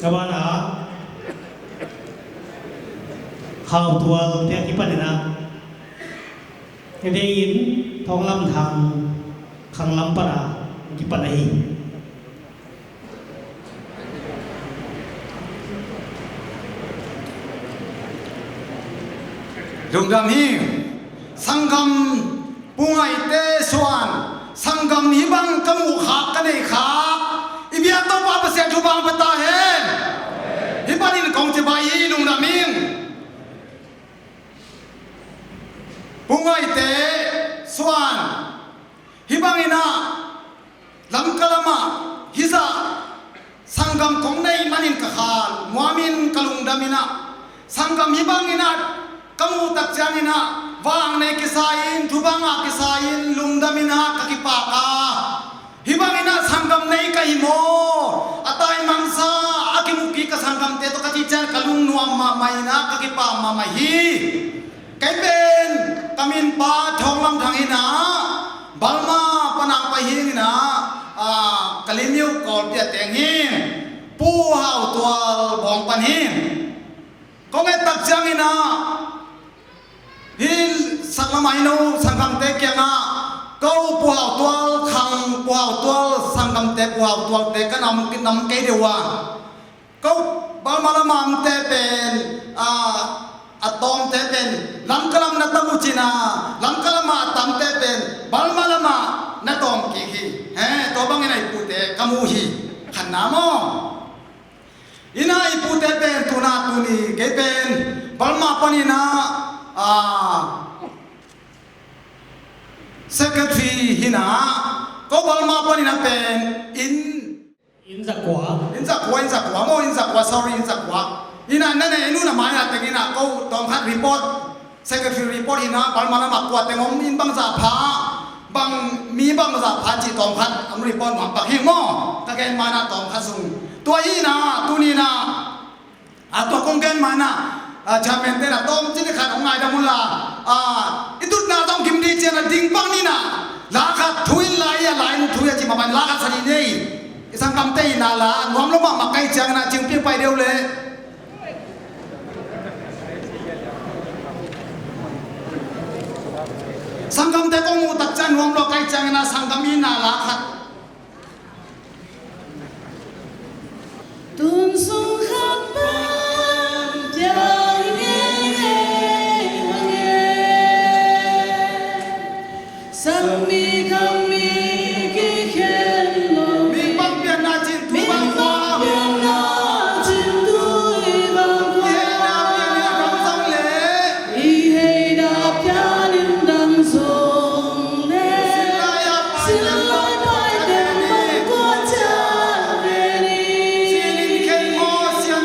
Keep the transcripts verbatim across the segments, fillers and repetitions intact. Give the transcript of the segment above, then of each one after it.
Ka ban ah, Hautual te akipan in a, i dei in Thonglamthang khanglam pan a kipan ahi. Lungdam hi. Sanggam Pu Ngaite Suan, sanggam hibang ka muh khak ka nei khak, i biak Toupa Pasian thupha pia ta hen. Hipan in kong chibai hi, lungdam hi. Pu Ngaite Suan, hibang in a, Lamka lam ah hizah sanggam kong neih manin ka khan, nuam in ka lungdam in a, sanggam hibang in a ka muh tak chiang in a, vang nei kisa in, thupha ngah kisa in, lungdam in a ka kipak a. Hibang in a sanggam nei ka hi maw, a tai mangsa, a kimuh kik ka sanggamte toh ka chih chiang ka lungnuam mahmah in a, ka kipak mahmah hi. Kei pen, ka min pa Thonglamthang in a, Balma pan a pai hi in a, ah, ka lim uh Kawlpi a teng hi, Pu Hautual bawng pan hi. Kong et tak chiang in a, hiai saklam a hih nou sanggamte kiang ah, kou Pu Hautual khang, Pu Hautual sanggamte, Pu Hautual te ka nam, nam kei deuh a. Kou Balma lam a omte pen, ah, a tawmte pen Lamka lam na tam uh chin a, Lamka lam a tamte pen Balma lam a na tawm kik hi. He, tua bang in a i pute ka mu hi. Khanna maw. In a i pute pen tuni, tuni, kei pen Balma pan in a, ah, secretary hi in a, kou Balma pan in a pen in Inn zakua. Inn zakua, inn zakua maw, inn zakua, sorry, inn zakua. In a na neih nu na mai a teng in a kou tawmkhat report, secretary report in a Balma lam a kua teng om inn bangzah pha, bang mi bangzah pha chih tawmkhat om report nuam pak hi maw. Ka gen mai in a tawmkhat sung. Tua hi in a, tuni in a, a tua kong gen mai in a, ah, chairman te'n a tawm chih khat hong ngaidam un la. Ah, i tutna zong gim di chiang a ding bang ni in a. La khat thu in la i a la in thu i a chih mah bang la khat sa di nei. I sanggamte in a la, nuam lua mahmah ka hih chiang in a ching pi pai deuh le. Sanggamte kong muh tak chiang nuam lua ka hih chiang in a sanggam in a la khat. Tun sung khat pan dia hi nge nge nge. Sang mi khang mi kikhen lou. Mi bang pian na chin tu bang khua. Mi bang pian na chin tu bang khua. Ye na pian ya bang sang le. I hei da pian in dang zong le. Sin lai a pa sin lai pai teng bang kua chia ve ni. Sin in khen mo sian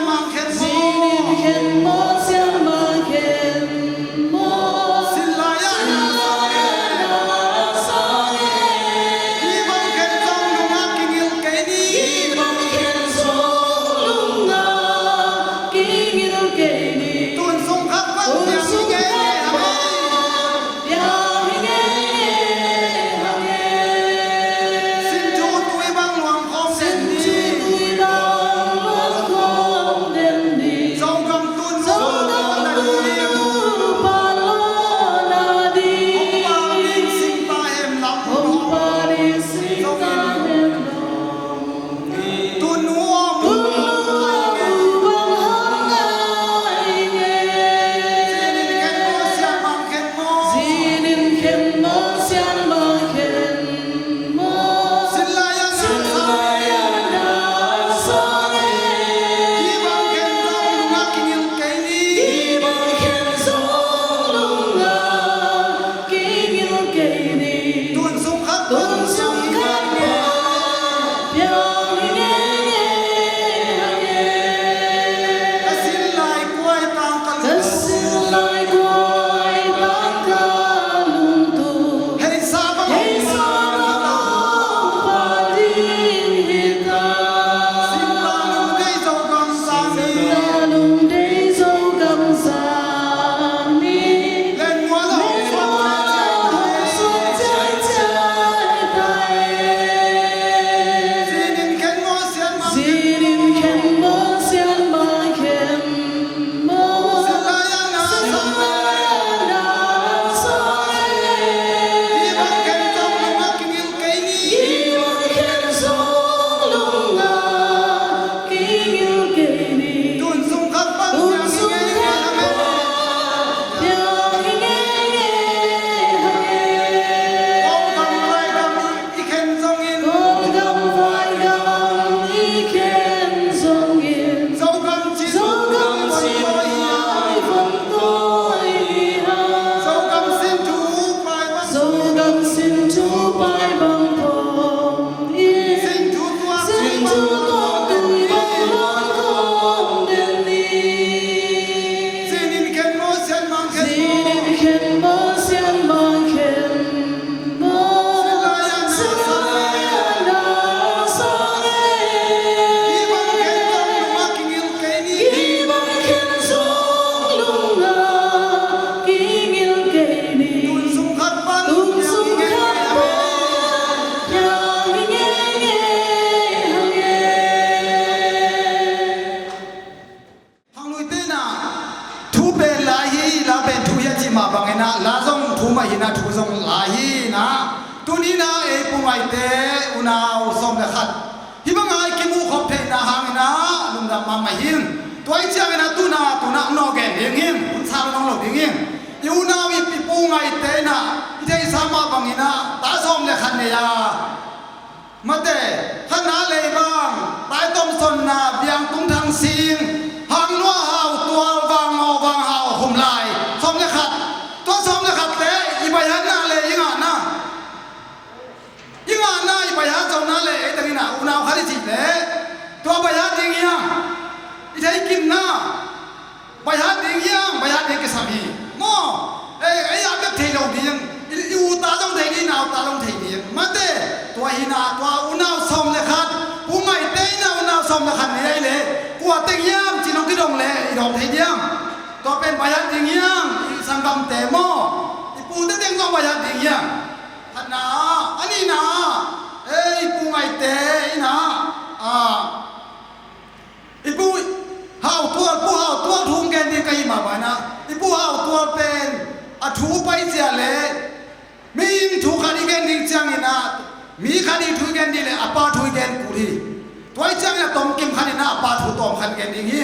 mah hi. Tua hi chiangin a tuna, tuna no gen ding hi, hun sa nong lou ding hi. I unau i pu Ngaihte in a, i theihsa mah bangin a, ta sawm leh khat nei a. Mate, Khanna, Leivang, Taitom, Sonna, Biangtung, Thangsing, Hanglua, Hautual, Vangaw, Vanghau, Khumlai, sawm leh khat. Tua sawm leh khat leh, i baihatna leh, i ngahna. I ngahna, i baihat zouna leh, ei tengin a, unau khat i chih leh. Tua baihat ding hiam. I theikimna. Baihat ding hiam, baihat ding kisam hi. Maw, ei, ei a bek theilou ding. I, i u ta zong thei ding, nau ta zong thei ding. Mate, tua hi na, tua unau sawm leh khat. Pu Ngaihte in a unau sawm leh khat nei leh. Kua teng hiam, chi nong kidong leh, i dong thei diam. Tua pen baihat ding hiam, i sanggamte maw. I pute teng zong baihat ding hiam. Khatna, a nihna, ei, i pu Ngaihte in a, a, i pu Hautual, pu Hautual thu gen ding ka hi mah bangin a. I pu Hautual pen, a thu pai zia leh, mihing thu khat i gen ding chiangin a, mi khat i thu i gen ding leh, a pa thu i gen kul hi. Tua hi chiangin a tomkim khat in a, a pa thu tawm khat gen ding hi.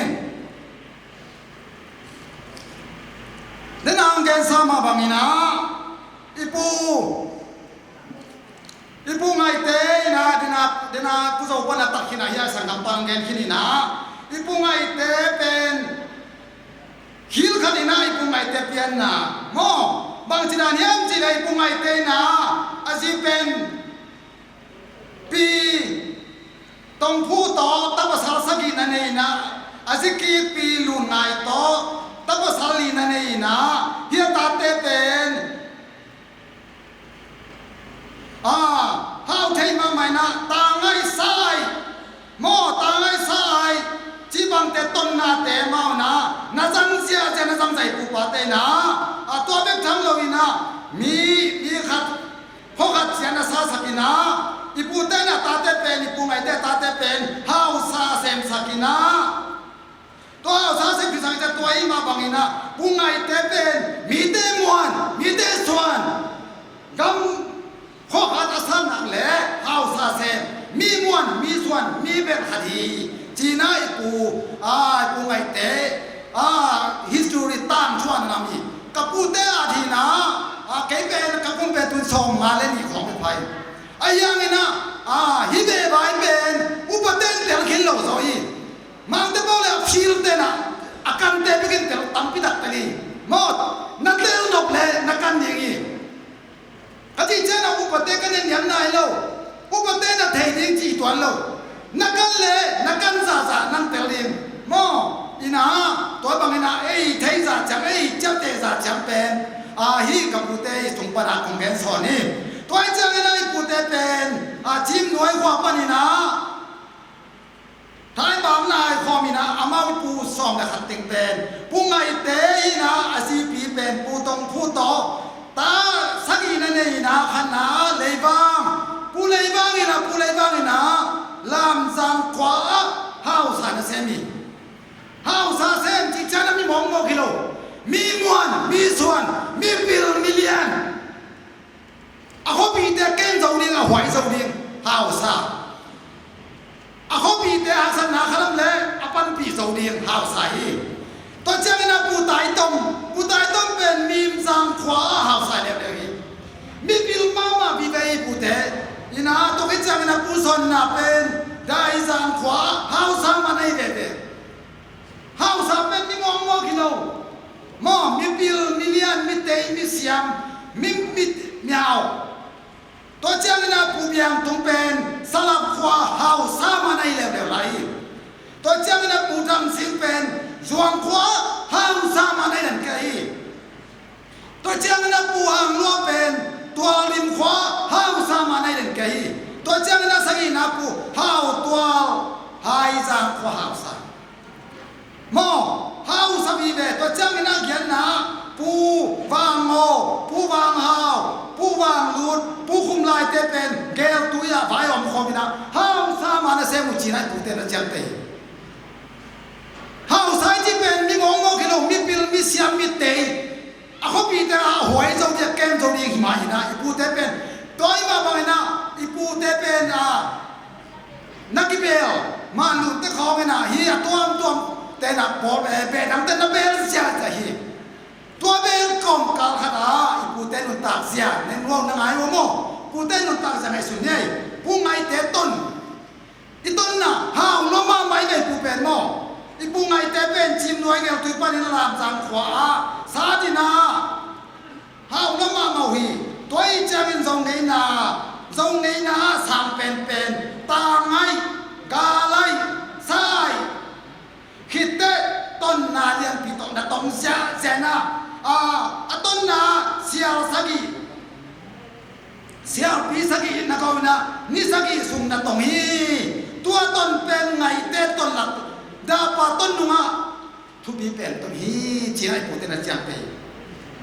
Nang gensa mah bangin a, i pu, i pu Ngaihte in a, dena, dena ku zou pan a tak khin a hia sanggampa gen khin in a. I pu Ngaihte pen, hil khat in a i pu Ngaihte pianna. Maw, bangchidan hiam chih leh i pu Ngaihte in a, a zi pen, Pi Tongphu toh, tapasal sagihna nei in a, a zi kik Pi Lunngai toh, tapasal lina nei in a, hia tate pen, a, hau thei mahmah in a, tangai sai, maw, tangai sai, chibangte tonna te maw na, na zang ziahziah na zang zai pu pate in a, a tua bek tham lou in a, mi, mi khat, Khua khat chiang a sa sak in a, i pute in a tate pen, i pu Ngaihte tate pen, hausa sem sak in a. Tua hausa sem pi sak in a tua i mah bangin a, pu Ngaihte pen, mite muan, mite suan. Gam khua khat a san nak leh, hausa sem, mi muan, mi suan, mi bel khat hi. Chi in a i pu, a, i pu Ngaihte, a, history tang chuan a nam hi. Ka pute a ding in a, a, kei pen ka kum pen tun sawmnga leh nih khawng pe phai. A hiang in a, a, hi ve vai pen, upaten tel khin lou zaw hi. Mangte pau leh a field ten a, a kante bekin tel tampi tak tel hi. Maw, na tel nop leh, na kan ding hi. Ka chih chiang a upate ka ne niam nai lou. Upate na thei ding chi tuan lou. Na kan leh, na kan zahzah nang tel ding. Maw, in a, tua bangin a, ei thei zah chiam, ei chiamteh zah chiam pen. A hi ka pute i tung pan a kong gen sawn hi. Tua hi chiangin a i pute pen. A Chimnuai khua pan in a. Thaibang nai khawm in a, amau pu sawm leh khat teng pen. Pu Ngaihte in a, a zi pi pen, pu Tongphu toh. Ta sagihna nei in a, Khanna, Leivang. Pu Leivang in a, pu Leivang in a, Lamzang khua ah, hausa na sem hi. Hausa sem chih chiang a mi mawngmawk hilou. Mi muan, mi suan, mi pil, mi lian. A khopite ken zou ding, a huai zou ding, hausa. A khopite haksatna khalam leh, a panpih zou ding, hausa hi. Tua chiangin a pu Taitom, pu Taitom pen Mimzang khua a hausa leuleu hi. Mi pil mahmah vive hi pute. In a tua hi chiangin a pu Sonna pen, Daizang khua a hausa mah nei veve. Hausa pen mi mawngmawk hilou. Maw, mi pil, mi lian, mi tei, mi siam, mi, mi, mi hau. Tua chiangin a pu Biangtung pen, Salap khua hausa mah nei leuleu lai. Tua chiangin a pu Thangsing pen, Zuang khua hausa mah nei dan kei. Tua chiangin a pu Hanglua pen, Tualdim khua hausa mah nei dan kei. Tua chiangin a sagihna pu Hautual, Haizang khua hausa. Maw, hausa vive, tua chiangin a giatna, pu Vangaw, pu Vanghau, pu Vanglut, pu Khumlai te pen, gel tui a vai om khawm in a, hausa mah na sem uh chi in a i pute na chiamteh. Hausa i chih pen, mi mawngmawk hilou, mi pil, mi siam, mi tei. A khopite a huai zou ding, a ken zou ding hi mah in a, i pute pen. Tua i mah bangin a, i pute pen a, na kibel, Manlut te kho Hong in a hi a tuamtuam te'n a bawl, eh, behdang te'n a bel ziahziah hi. Tua bel kawmkal khat a, i pute nuntak zia, nen huau na ngai uh maw. Pute nuntak zia ngaihsun ni ei. Pu Ngaihte ton. I tonna, hau lua mahmah i pu pen maw. I Pu Ngaihte pen Chimnuai Geltui panin a Lamzang khua a sa ding a. Hau lua mahmah hi. Tua i chiangin Zo ngeina, Zo ngeina a sang penpen, ta ngai, ga lai, sa ai. Khit teh tonna lianpi tawh na tong ziahziah in a, a, a tonna sial sagih, sialpi sagih na ko in a, ni sagih sung na tong hi. Tua ton pen Ngaihte ton lak, Dapa ton nung a thupi pen ton hi, chi'n a i pute'n a chiamteh.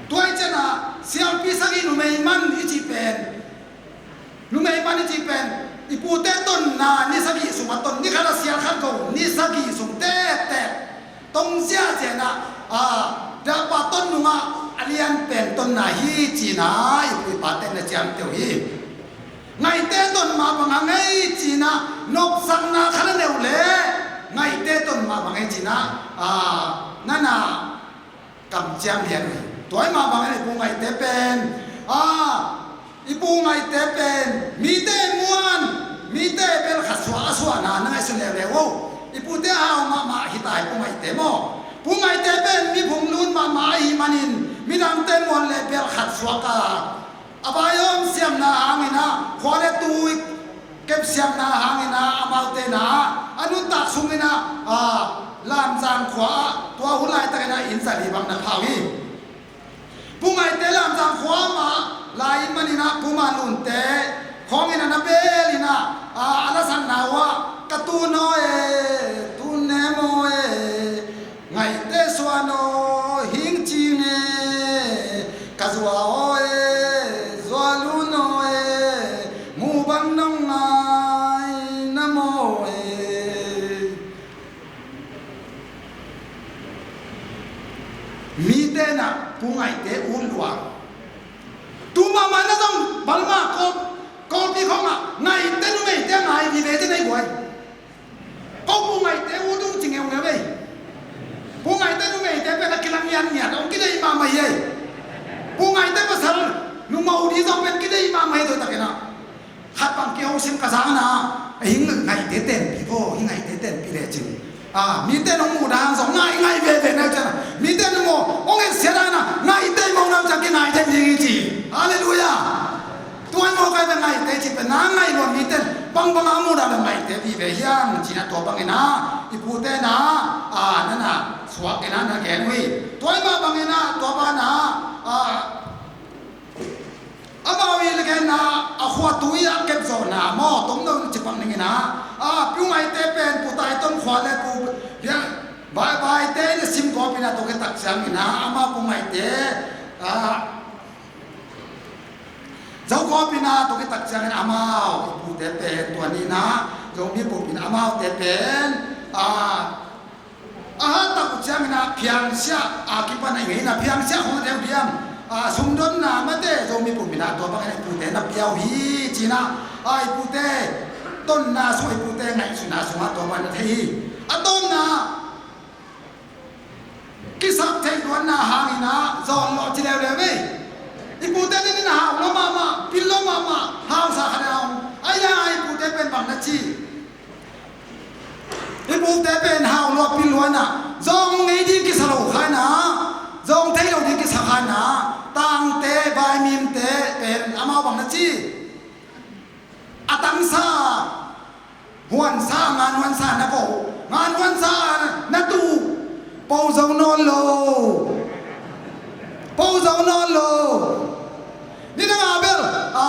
Tua i chiang a, sialpi sagih numei man i chih pen, numei man i chih pen, i pute tonna ni sagih sung a ton, ni khat a sial khat gou, ni sagih sung tete tong ziahziah in a, a, Dapa ton nung a, a lian pen tonna hi chi'n a, i pu i pa te'n a chiamteh uh hi. Ngaihte ton mah bang a ngei chi'n a, nopsakna khat a nei uh leh, Ngaihte ton mah bang ngei chi'n a, a, nana kamchiam lian uh hi. Tua mah bang in i Pu Ngaihte pen, a, i Pu Ngaihte pen, mite muan, mite bel khat suah a suahna, na ngaihsun leuleu uh. I pute hau mahmah hi ta i Pu Ngaihte maw. Pu Ngaihte pen mi phunglut mahmah ahih manin, midangte muan leh bel khat suak a, a vaihawm siamna hang in a, khua leh tui kep siamna hang in a, amau te'n a, a nuntak sung in a, a, Lamzang khua, tua hun laitak in a inn zali bang na phau hi. Pu Ngaihte Lamzang khua mah lai man in a, Pu Manlunte khawng in a na bel in a, a, a la sang na ua, ka tu naw e, tu ne maw e, Ngaihte suan aw hing ching e, ka zuau aw e, zuau lun aw e, mu bang nong ngai na maw e. Mite'n a Pu Ngaihte ut lua. Tu mahmah in a zong, Burma ko, Kawlpi khawng a, Ngaihte numeite ngai vive te nei guai. Ko Pu Ngaihte ut uh chi ngeungeu ve. Pu Ngaihte numeite pen a kilang ngiatngiat, hong kideih mahmah hi. Pu Ngaihte pasal numei di zong pen kideih mahmah hi tua tak in a. Khat bang kihousim ka zang in a, hing Ngaihte tenpih vo, hing Ngaihte tenpih leh chin. A, mite'n hong muh dan zong ngai ngai veve na chan. Mite'n hong, hong et sia dan a, Ngaihte maw na chan ki Ngaihte ding chi. Hallelujah. Tua maw kai ve Ngaihte chih pen na ngai lua mite'n bangbang a muh dan Ngaihte vive hiam chi'n a tua bang in a i pute'n a, a, nana suak in a na gen uh hi. Tua mah bang in a tua ban a, a, amau i leh gen a, a khua tui a kep zohna maw, tomno chih bang ning in a, a, Pu Ngaihte pen Pu Taiton khua leh Pu, ya, Bai, Baite in a sim gawp in a tua khit tak chiang in a, amau Pu Ngaihte, a, zou gawp in a tua khit tak chiang in amau i pute pen tua ni in a, Zomi Pumpin amaute pen, a, a hat tak uh chiang in a Phiangsia a kipan a i ngeina Phiangsia hong deuh diam, a, sumdonna mate Zomi Pumpin a tua bang in a i pute na piau hi chi'n a, a, i pute tonna sung i pute ngaihsutna sung a tua bang in a thei hi. A tonna kisak theih luatna hang in a, zong lo chi leuleu ve. I pute ni in a hau lua mahmah, pil lua mahmah, hausa khat a om. Ai la i pute pen bang na chi. I pute pen hau lua pil lua in a, zong ngei ding kisa lou kha in a, zong theilou ding kisa kha in a, tangte, vaimimte pen amau bang na chi. A tangsa, huansa, nganhuansa na vo, nganhuansa na tu, pou zou nawn lou, pou zou nawn lou. Ni na nga bel, a,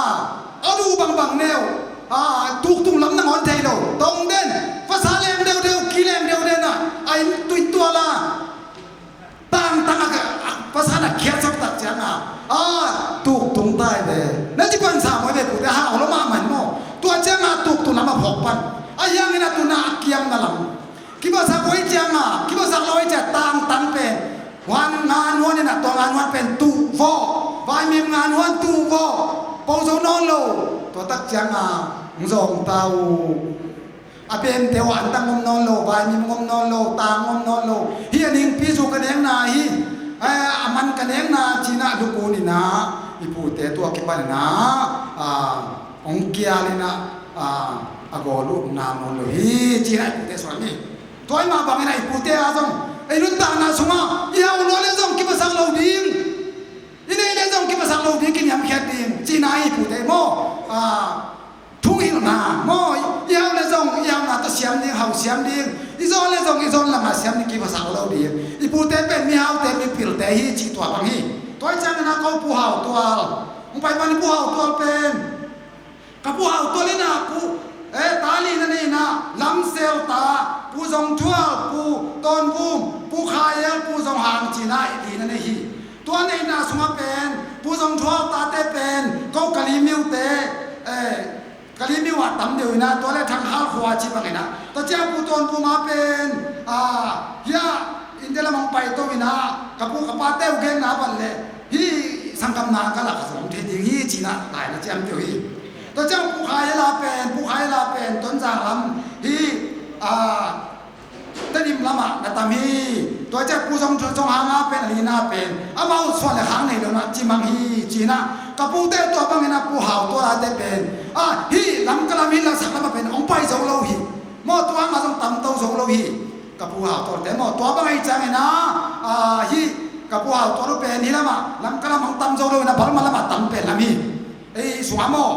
a du bangbang neu, a, tuktung lam na ngawn theilou, tong den, fasa leng deudeu, ki leng deudeu na, a in tuin tual a. Tangtang a, a, pasal a khiat sok tak chiang a, a, tuktung tai ve. Na chi pan sa maw ve pute hau lua mahmah maw. Tua chiang a tuktung lam a phawk pan. A hiang in a tu na kiam na lam. Kibasak huai chiang a, kibasak lou huai chiang tangtang pen. Huan nganhuan in a tua nganhuan pen tu vo. Vaimim nganhuan tu vo. Pou zou nawn lou. Tua tak chiang a, zong tau. A pente uh antang om nawnlou, vaimim om nawnlou, tang om nawnlou. Hi a ningpi zu ka neng na hi, eh, a man ka neng na chih in a lukun in a, i pute tua kipan in a, ah, hong kial in a, ah, a gol uh na nawnlou hi, chih in a i pute suan hi. Tua ahih mah bang in a i pute a zong, ei nuntakna sung a, i hau lua leh zong kiphasak lou ding. I neih leh zong kiphasak lou ding, kiniamkhiat ding. Chih in a i pute maw, ah, thunghilhna maw, i hau leh zong, i hauna toh siam ding, hau siam ding. I zon leh zong, i zon lam a siam ding, kiphasak lou ding. I pute pen mihaute, mipilte hi chih tua bang hi. Tua chiang in a kou Pu Hau Tual. Hong pai pan Pu Hau Tual pen. Ka Pu Hau Tual in a Pu, eh, ta li na nei in a, Lamsel ta, Pu Zong Thual, Pu Tawn Vum, Pu Khai Yel, Pu Zong Hang chih in a i li na nei hi. Tua neihna sung a pen, Pu Zong Thual tate pen, kou Kalimiu te, eh, Kalimiu a tam deuh in a, tua leh Thang Hal khua chih bang in a. Tua chiang Pu Tawn Vum a pen, ah, hia, India lam hong pai tou in a, ka pu ka pate uh genna bang leh, hi sanggamna ka lak a zong thei ding hi chih in a, lai na chiam deuh hi. Tua chiang Pu Khai Yel a pen, Pu Khai Yel a pen, Tonzang lam hi, ah, Tedim lam a na tam hi. Tua chiang Pu Zong Thual Zong Hang a pen, a li na pen, amau suan leh khang neilou na chih mang hi chih in a. Ka pute tua bang in a Pu Hau Tual a te pen, ah, hi Lamka lam hi Lasak lam a pen, hong pai zou lou hi. Maw tua hang a zong tam tou zou lou hi. Ka Pu Hau Tual te maw, tua bang ahih chiang in a, ah, hi, ka Pu Hau Tual uh pen hi lam a, Lamka lam hong tam zou lou in a, Burma lam a tam pen lam hi. Ei, sung a maw,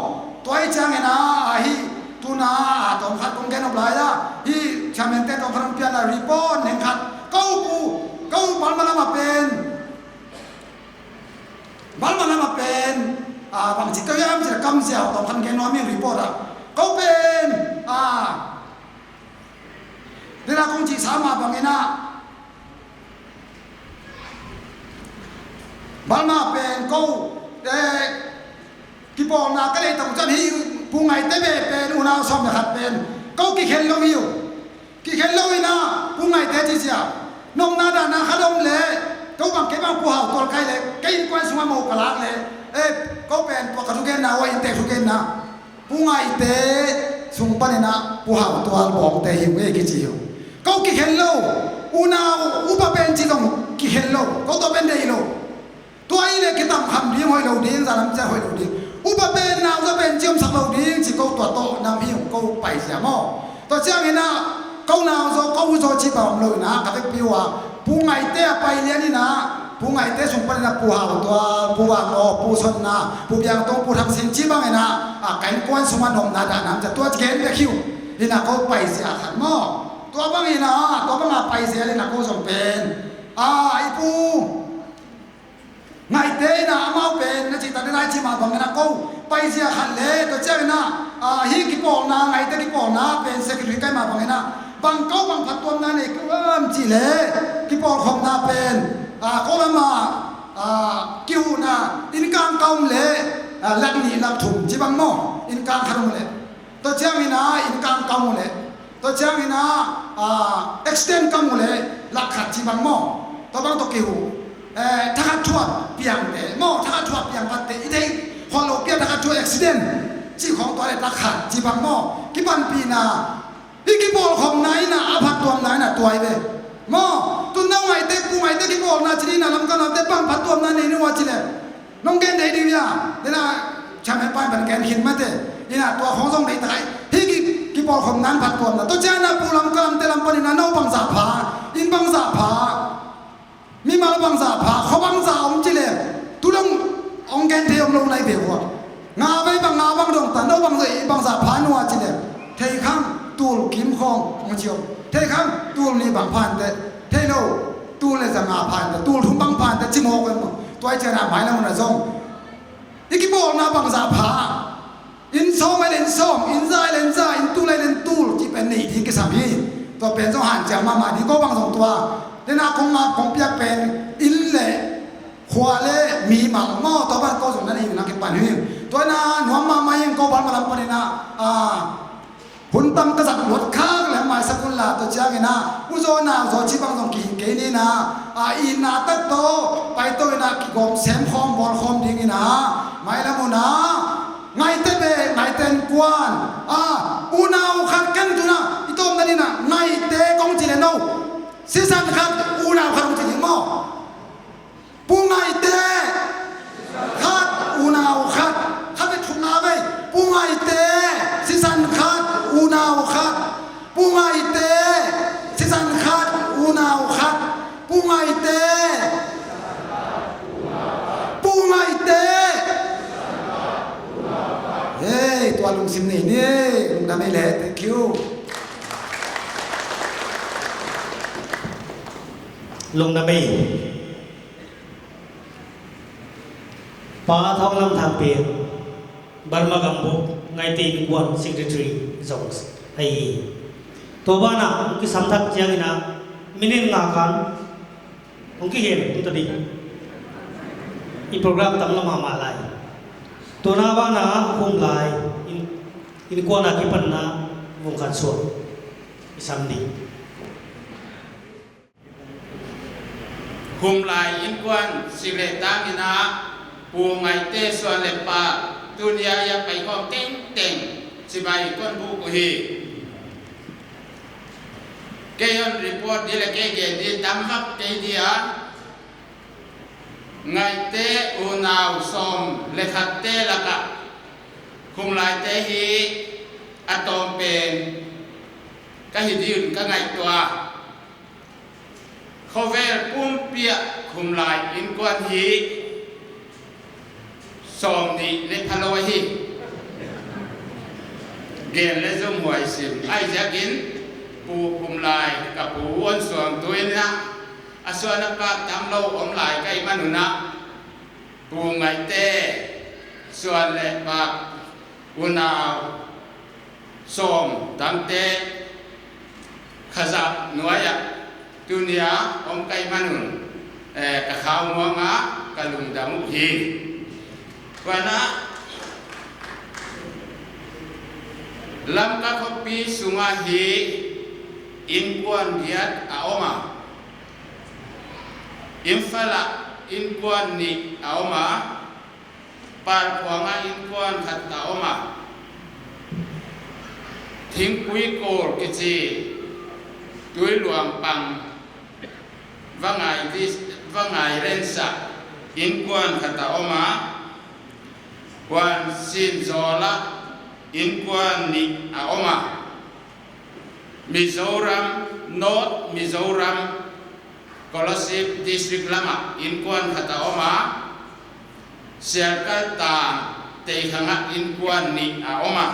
tua ahih chiang in a, ah, hi, tuna, ah, tawm khat kong gen nop lai a, hi, chairman te tawm khat hong piak a report neng khat, kou pu, kou Burma lam a pen, Burma lam a pen, ah, bangchi ka hiam chih leh kam ziau tawm khat gen nuam ing report a. Kou pen, ah, Dena kong chih sa mah bang in a, Burma pen kou, eh, kipawlna ka neih tak uh chiang hi, Pu Ngaite beh pen, unau sawm leh khat pen, kou kikhen lou hi uh. Kikhen lou in a, Pu Ngaite chih ziak. Nopna dahna khat om leh, kou bang kei bang Pu Hau Tual kai leh, kei innkuan sung a mou ka lak leh, eh, kou pen, tua ka thugenna, ua inntek thugenna. Pu Ngaite sung pan in a Pu Hau Tual bawngte hi uh e kichi uh. Kou kikhen lou, unau upa pen chih zong kikhen lou, kou toh pen deih lou. Tua i leh kitam kham ding hoih lou ding, zan lam chia hoih lou ding. Upa pen, nauzaw pen chih omsak lou ding, chih kou tua toh nam hi uh, kou paizia maw. Tua chiang in a, kou nauzaw, kou uzaw chih bang om lou in a, ka vekpi ua, Pu Ngaite a pai lian in a, Pu Ngaite sung pan in a Pu Hau Tual, Pu Vang Aw, Pu Sonna, Pu Biang Tong, Pu Thang Sing chih bang in a, a, ka innkuan sung a nopna dahna chia tua gen bek hi uh. In a kou paizia khat maw. Tua bang in a, tua bang a paizia in a kou zong pen. A, i Pu Ngaite in a amau pen, na chih tak ding lai chih mah bang in a kou paizia khat leh, tua chiang in a, a, hi kipawlna, Ngaite kipawlna pen secretary kai mah bang in a, bang kou bang phattuamna nei kou am chih leh, kipawlkhawmna pen, a, kou lam a, a, kihuhna, innkang ka om leh, a, lak nih lak thum chih bang maw, innkang khat om leh. Tua chiang in a innkang ka om leh. Tua chiang in a, ah, accident ka om leh lak khat chih bang maw. Tua bang toh kihuh. Eh, thakhat thuap piangte maw, thakhat thuap piang phatte. I theih khol lou pi a thakhat thuap accident. Chih khong tua leh lak khat chih bang maw. Kipanpihna. I kipawlkhawmna in a, a phattuamna in a tua hi ve. Maw, tun nou Ngaite, Pu Ngaite kipawlna chih in a Lamka lamte bang phattuamna nei ni ua chih leh. Nong gen dei ding hia, dena chairman pa in ban gen khin mate, in a tua khong zong dei tak ai, hi ki, kipawlkhawmna in phattuamna, tua chiang a Pu Lamka lamte lam pan in a nou bangzah pha, inn bangzah pha, mimal bangzah pha, kho bangzah om chih leh, tu long hong gen thei om lou nai ve ua. Nga vei bang nga bang dong ta, nou bangzah, bangzah pha nua chih leh, thei khang, tul kim khong, hong chi om, thei khang, tul nih bang pha nte, theilou, tul leh za nga pha nte, tul thum bang pha nte, chih mawk em maw. Tua i chiang a mailam hun a zong. I kipawlna bangzah pha. Inn sawm ai leh inn sawm, inn za ai leh inn za, inn tul ai leh inn tul, chih pen nei ding kisam hi. Tua pen zong hanciam mahmah ding kou bang zong tua. Dena kong nga kong piak pen, inn leh, khua leh, mimal maw, tua bang kou zong na nei na kipan hi. Tua na, nuam mahmah ing kou bang malam pan in a, ah, hun tam ka zat luat khak leh maisak un la tua chiang in a, uzaw nauzaw chih bang zong kihih kei ni in a, a, i na tak toh, pai tou in a kigawm sem khawm bawl khawm ding in a, mailam hun a, Ngaihte beh, Ngaihte innkuan. Ah, unau khat ken tuna, i tawpna dingin a, Ngaihte kong chi leh nou. Sisan khat, unau khat kong chi ding maw. Pu Ngaihte khat, unau khat. Khat beh thumna vei. Pu Ngaihte, sisan khat, unau khat. Pu Ngaihte, sisan khat, unau khat. Pu Ngaihte. Pu Ngaihte. Hey, tua lungsim nei ni. Lungdam ei leh. Thank you. Lungdam ei. Pa Thanglam Thangpi, Burma Gambuk Ngaihte Innkuan Secretary zong ahi. Tua banah, kisam thak chiangin a, minute nga khan, hong kihen, hong ta ding. I program tam lua mahmah lai. Tuna banah, Khumlai, in, innkuan a kipanna, vung khat suak. I sam ding. Khumlai innkuan sik leh tangin a, Pu Ngaihte suan leh pak, tuni a pai khawm tengteng, chibai kon buk uhi. Kei hon report di leh kei gen di tam vak kei dia, Ngaihte unau sawm leh khatte laka, Khumlaite hi a tawm pen ka hi ding un ka ngaihtuah. Khovel pumpi ah Khumlai innkuan hi sawmnih leh phalou hi. Gen leh zumhuai sim. Huaiziakin Pu Khumlai ka pu hon suangtuin a, a suan a pak tamlou om lai ka hih man un a, Pu Ngaihte suan leh pak unau sawm tangte kha zah nuai ah tuni a om ka hih man un, eh, ka khau muang a ka lungdam uhi. Huan a, Lamka khopi sung ah hi innkuan giat a om a, Imphal ah innkuan nih a om a, Palkhuang ah innkuan khat a om a, Thingpuikawl kichi Tuiluang pang Vangai dis-, Vangai Range ah innkuan khat a om a, huan Sinzawl ah innkuan nih a om a, Mizoram, North Mizoram, Kolasib District lam ah innkuan khat a om a, Sialkal tan Teikhang ah innkuan nih a om a,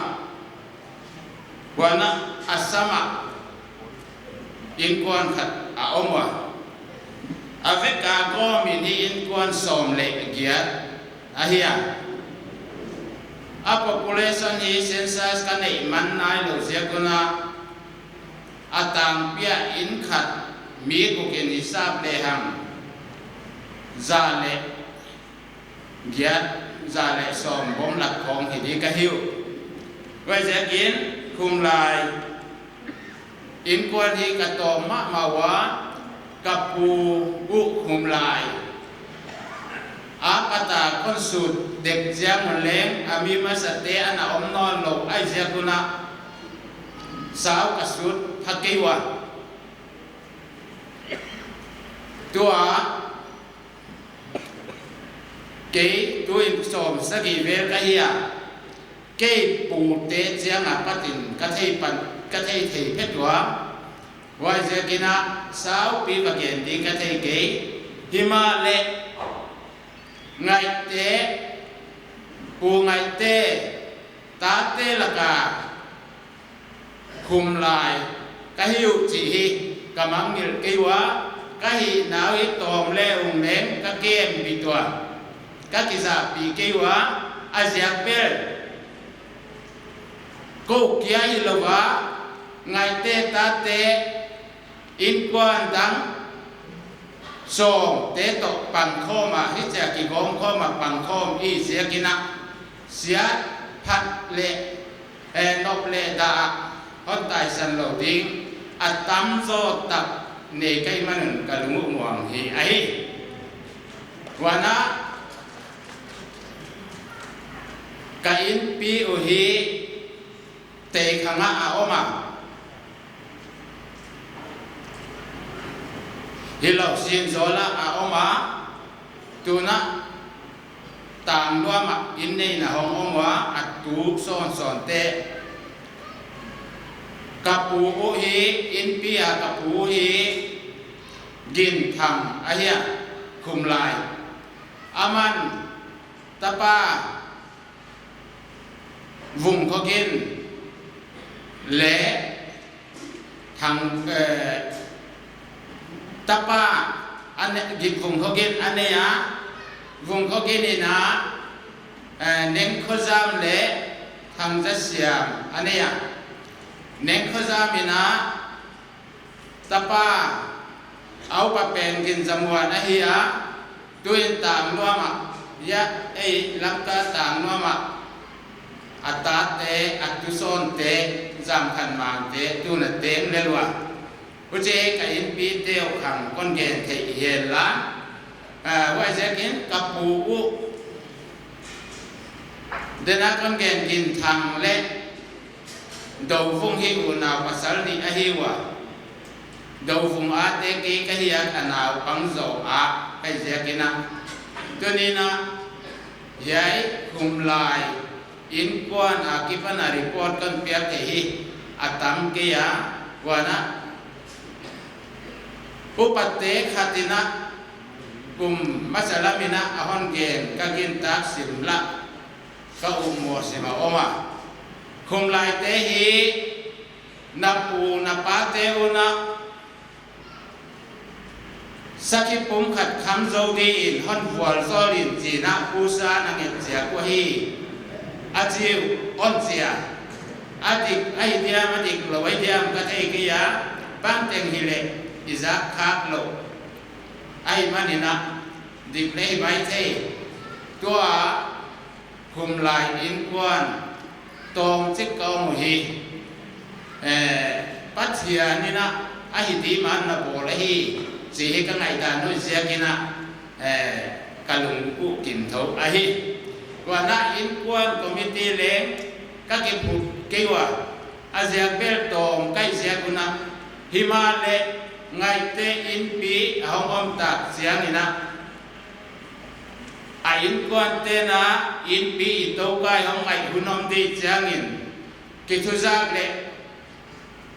huan a Assam ah innkuan khat a om ua. A vek a kawm in hi innkuan sawm leh giat ahi a. A population hi census ka neih man nailou ziak un a, a tangpi ah inn khat mi guk in hisap lehang, za leh giat, za leh sawm bawm lak khawng hi di ka hi uh. Huaiziakin Khumlai innkuan hi ka tawm mahmah ua, ka pu uh Khumlai a pat a kon sut dek chiang un leng, a mi masate ana om nawnlou ahih ziak un a, sau ka sut pha kei ua. Tua, kei tuin sawmsagih vel ka hi a, kei pute chiang a pat in ka thei pan, ka thei thei phet ua. Huaiziakin a saupi va gen di ka thei kei. Himahleh Ngaihte, Pu Ngaihte tate laka Khumlai ka hi uh chih hi ka mangngilh kei ua, ka hihna uh hi tawm leh ung leng ka kembit ua, ka kizahpih kei ua, a ziak bel kou kia hilou a, Ngaihte tate innkuan dang sawmte toh pangkhawm a, hichia kigawmkhawm a pangkhawm i ziakin a, siat phat leh, eh, nop leh dah a hon taisan lou ding a tamzaw tak nei ka hih man un ka lung uh muang hi ahi. Huan a, Ka inpi uh hi Teikhang ah a om a, hilou Sinzawl ah a om a, tuna Tangnuam ah inn neihna hong om ua, a tu sawnsawnte. Ka pu uh hi, inpi a ka pu uh hi Ginthang ahi a, Khumlai. Aman tapa Vungkhogin leh Thang, eh, tapa a nei, Gin Vungkhogin a nei a, Vungkhogin in a, eh, Nengkhozam leh Thangzasiam a nei a. Nengkhozam in a tapa a upa pen Ginzamuan ahi a, tuin Tangnuam ah, ya, ei, Lamka Tangnuam ah a tate, a tusawnte, Zamkhanmangte, tuna teng lel ua. Huchi ka inpite uh khang kon gen thei hi hen la. Ah, huaiziakin ka pu uh, dena kon gen Ginthang leh Dovung hi unau pasal nih ahi ua. Dovung a te kei ka hi a, ka naupang zaw a, huaiziakin a. Tuni'n a, hiai Khumlai innkuan akipan a report kon piak thei hi, a tam kei a, huan a. Upate khat in a, kum masa lam in a, a hon gen ka gintak sim la. Ka um maw sim a om a. Khumlaite hi, na pu na pate un a, sakhi pumkhat kham zou dingin hon vualzawl in chi'n a pusa na nget ziak uh hi. A chi uh hon chi a. A dik ahi diam, a diklou ahi diam ka thei kei a, bangteng hileh i zak khak lou. Ahihmanin a, dik leh hi maithei. Tua Khumlai innkuan tawmchik ka om uhi. Eh, Pathian in a, a hi ding man na bawl ahi, chih hi ka ngaihdan uh ziakin a, eh, ka lungkim thou ahi. Huan a innkuan committee leng ka kiphut kei ua, a ziak bel tawm ka hih ziak un a, himahleh Ngaihte inpi a hong om tak chiangin a, a innkuante'n a inpi i tou kai hong ngaih hun om ding chiangin, kithuzak leh,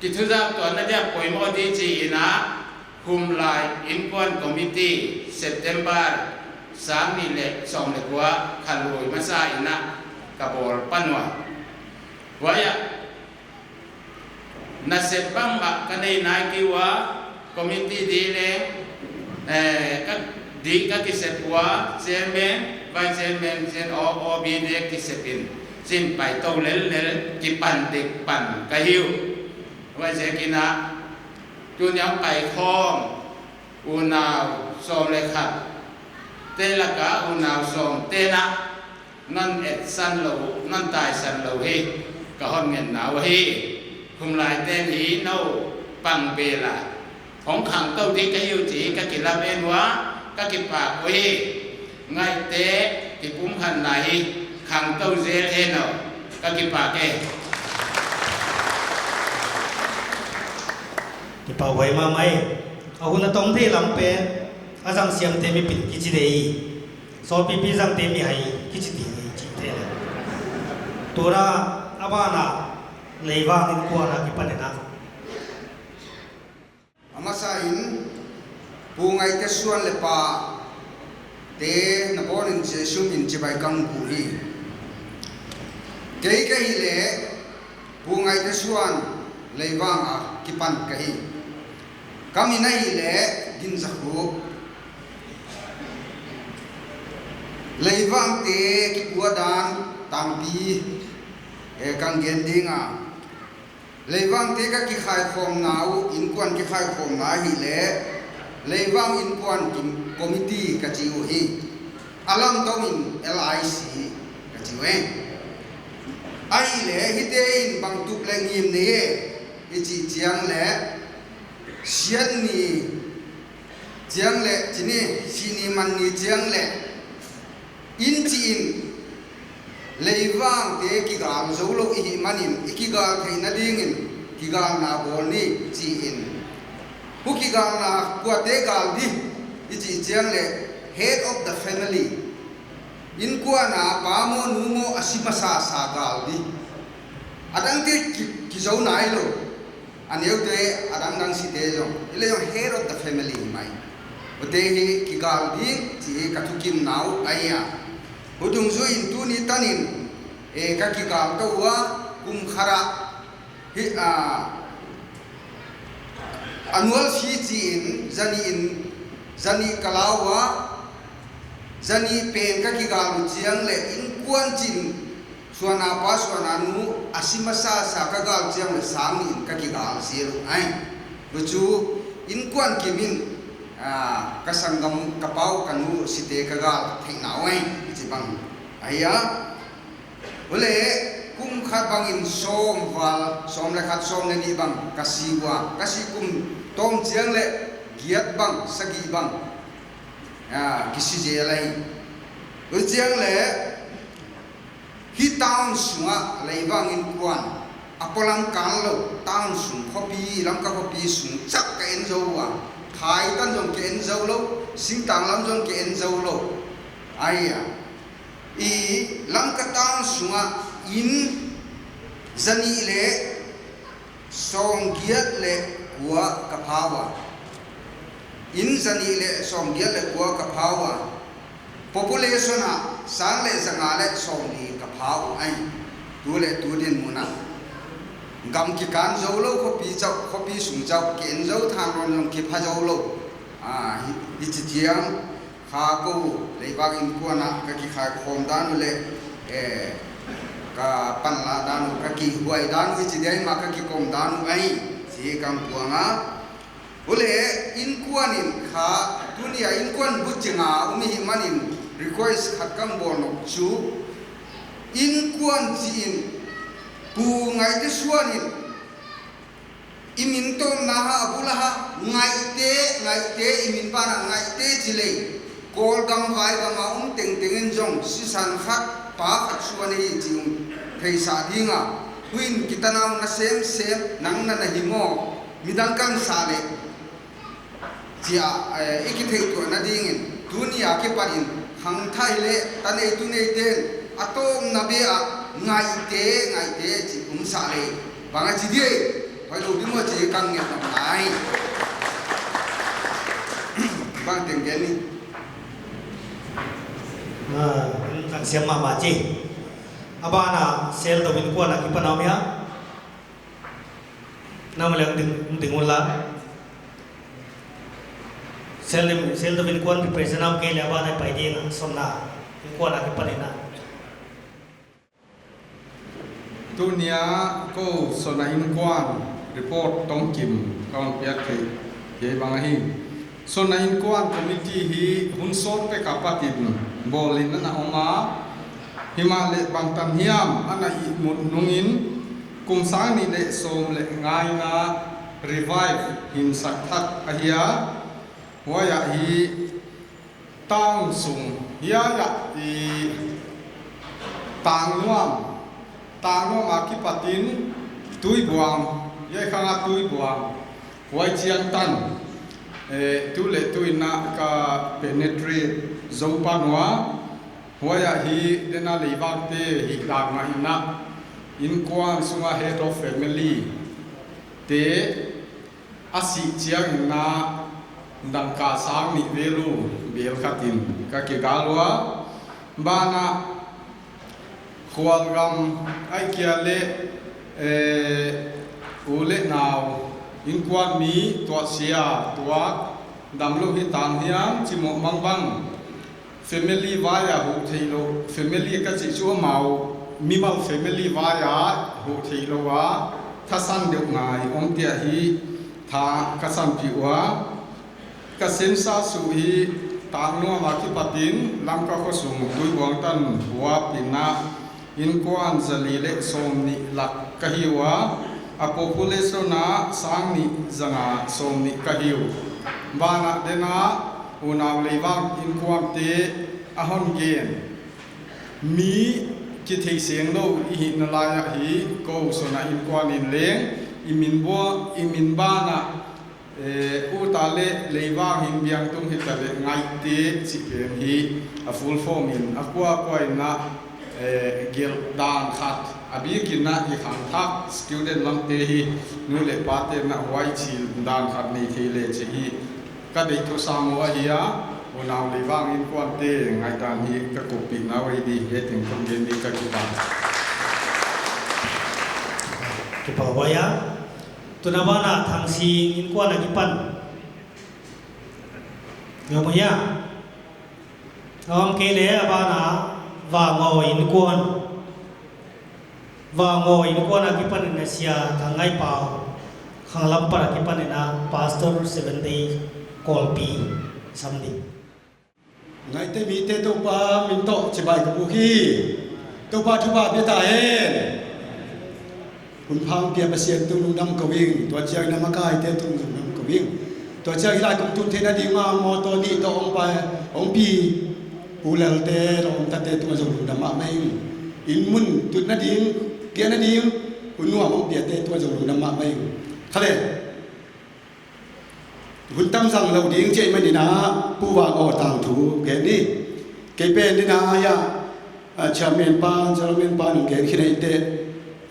kithuzak tuanna dia poimoh ding chi'n a, Khumlai Innkuan Committee September sang nih leh sawm leh kua kha lui masa in a ka bawl pan ua. Huai ah, nasep bangmah ka nei nai kei ua, committee ding leng, eh, ka, ding ka kisep ua, chairman, vice chairman, chairman, O B ding kisep in, chi'n pai tou lellel, kipan dek pan ka hi uh. Huaiziakin a, tuni'n pai khawm, unau sawm leh khat te laka unau sawmte'n a, non etsan lou, non taisan lou hi, ka hon ngetna uh ahi. Khumlaite'n hi nou pang bel a hong khangtou ding ka hi uh chih ka kilamen ua, ka kipak uhi. Ngaihte kipumkhatna hi khangtou zel hen aw, ka kipak e. Kipak huai mahmah e. A hun a tong thei lam pen, a zang siamte mipil kichi ding hi. Sawtpipi zangte mihai kichi ding hi chih thei le. Tua a ban ah Leivang innkuan akipan in a. A masa in, Pu Ngaihte suan leh pa te na pawnin Jesu min chibai ka hon buk hi. Kei ka hih leh, Pu Ngaihte suan Leivang akipan ka hi. Ka min ahih leh Ginzakhup. Leivangte kipua dan tampi, eh, ka gen ding a. Leivangte ka kikhaikhawmna uh, innkuan kikhaikhawmna ahih leh, Leivang Innkuan ki-, Committee ka chi uhi. A lamdang in L I C ka chi uh e. Ahih leh, hichite'n bangtuk leh ngim nei e, i chih chiang leh, siat ni chiang leh, chi ni, si ni man ni chiang leh, inn chih in, Leivangte kigal zou lou i hih manin, i kigal theihna dingin kigalna bawl ni chi in. Huai kigalna kuate gal di i chih chiang leh, head of the family, innkuan a pa maw nu maw a si masasa gal di. A dangte ki, kizou nai lou. A neute, a dangdang site zong, i leh zong head of the family mai. Huaite hi kigal ding chih ka thukimna uh ahi a. Huai dungzui in tuni tanin, eh, ka kigal tou ua, kum khat a, hi, ah, annual fee chi in, zanih in, zanih ka la ua, zanih pen ka kigal uh chiang leh innkuan chin, suan a pa, suan a nu, a si masasa ka gal chiang leh sang nih in ka kigal zel uh ahi. Huai chu innkuan kim in, ah, ka sanggam ka pa uh ka nu site ka gal theihna uh ahi, chibang ahi a. Huai leh kum khat bangin sawm val, sawm leh khat, sawm leh nih bang ka si ua, ka si kum tawm chiang leh giat bang, sagih bang, ah, kisi zel ahi. Huai chiang leh, hi town sungah Leivang innkuan, a polam kal lou, town sung khopi, Lamka khopi sung chak ka en zou ua, Thaitan zong ka en zou lou, singtang lam zong ka en zou lou. Ahi a, i Lamka town sungah inn zanih leh sawmgiat leh kua ka pha ua. Inn zanih leh sawmgiat leh kua ka pha ua. Population ah sang leh zanga leh sawmli ka pha uh ahi. Tu leh tu dinmun ah, gam kikan zou lou, khopi chauh, khopi sung chauh, ka en zou, thanlon zong kipha zou lou. Ah, hi, hichi chiang, kha kou, Leivang innkuan ah ka kikhai khawm dan uh leh, eh, ka panla dan uh, ka kihuai dan uh, hichi dia hi mah ka kikom dan uh ahi, chih ka puang a. Huai leh innkuan in kha, tuni a innkuan buching a um i hih manin request khat ka bawl nop chu, innkuan chi in, Pu Ngaihte Suan in, i min tawmna ha, a bul a ha, Ngaihte, Ngaihte, i min ban ah Ngaihte chi leh, Kawlgam, Vaigam a um tengteng in zong sisan khat, pa khat suan hi chi um thei sa ding a. Huai in kitanau na semsem, nang na na hi maw, midang kan sa leh, chia, eh, i kitheihtuahna dingin, tuni a kipanin, khangthak leh, ta nei tu neite'n, a tawpna beh ah, Ngaihte, Ngaihte, chi um sa leh, bang a chi dia, hoih lou di maw chi ka ngen nop nai. Bang teng gen ni. Ah, tak siam mahmah chi. A ban ah, Sel Dovin kuan a kipan om hia. Nang leng ding, ding un la. Sel, Sel Dovin kuan president nam ke leh a ban ah pai ding a, Sonna innkuan a kipan in a. Tuni a kou Sonna innkuan report tawmkim ka hon piak theih, hiai bang ahi. Sonna innkuan committee hi hun sawt pek a kipat in bawl in ana om a, himahleh bangtan hiam ana ihmut nungin kum sang nih leh sawm leh nga in a revive hinsak thak ahi a, huai ah hi town sung hiai ah i Tangnuam, Tangnuam a kipat in Tuibuang, hiai khang a Tuibuang, huai chiang tan, eh, tu leh tu in a ka penetrate zou pan ua, huai ah hi den a Leivangte hihdan mah in a, innkuan sung a head of family te a sih chiang in a dangka sang nih vel uh bel khat in ka kigal ua. Ban ah Khualgam ahihkeileh, eh, u leh nau, innkuan mi tuahsia, tuak, damlou hitan hiam, chimawh mangbang, family vai a huh theihlouh, family ka chih chu amau mimal family vai a huh theihlouh a, thasan deuh ngai om te ahi, tha ka sanpih ua. Ka census uh hi Tangnuam a kipat in Lamka khosung Tuibuang tan huap in a, innkuan zali leh sawmnih lak ka hi ua, a population ah sang nih zanga sawmnih ka hi uh. Ban ah den a unau Leivang innkuante a hon gen, mi Kithei seng lou i hihna lai ah hi, kou sona innkuan in leng, i min bua, i min ban ah, eh, uta leh leivang hin biang tung hita leh Ngaihte chih pen hi, a full form in, a kuakua in a, eh, gelh dan khat, a bik in a i khangthak student lamte hi, nu leh pate na huai chih dan khat nei thei leh chih hi, ka deih thusam uh ahi a, unau leivang innkuante ngaihdan hi ka kuppih na uh ahi di, hiai teng kon gen di ka kipak. Kipak huai a. Tun a ban ah Thangsing innkuan a kipan. Ngam uh hia? Ngam kei leh a ban ah Vangaw innkuan. Vangaw innkuan a kipan in a Sia Thangngai Pau, khanglam pat a kipan in a Pastor Seventh Day Kawlpi, sam di. Ngaihte mite Toupa min tawh chibai ka buk hi. Toupa thupha pia ta hen. Hun pha hon pia Pasian tung lungdam kou ing, tua chiang in a makaite tung lungdam kou ing. Tua chiang hilai kum tun theihna ding a mawtaw nih tawh hong pai, hong pi, Pu Lalte, Lawmtate tung a zong lungdam mahmah ing. Inn mun tutna ding, piakna ding, hun nuam hong piate tung a zong lungdam mahmah ing. Kha leh, hun tam zang lou ding chih ahihman in a, Pu Vangaw tangthu gen ni. Kei pen in a, ya, a, chairman pa, chairman pa nung gen khin ei te,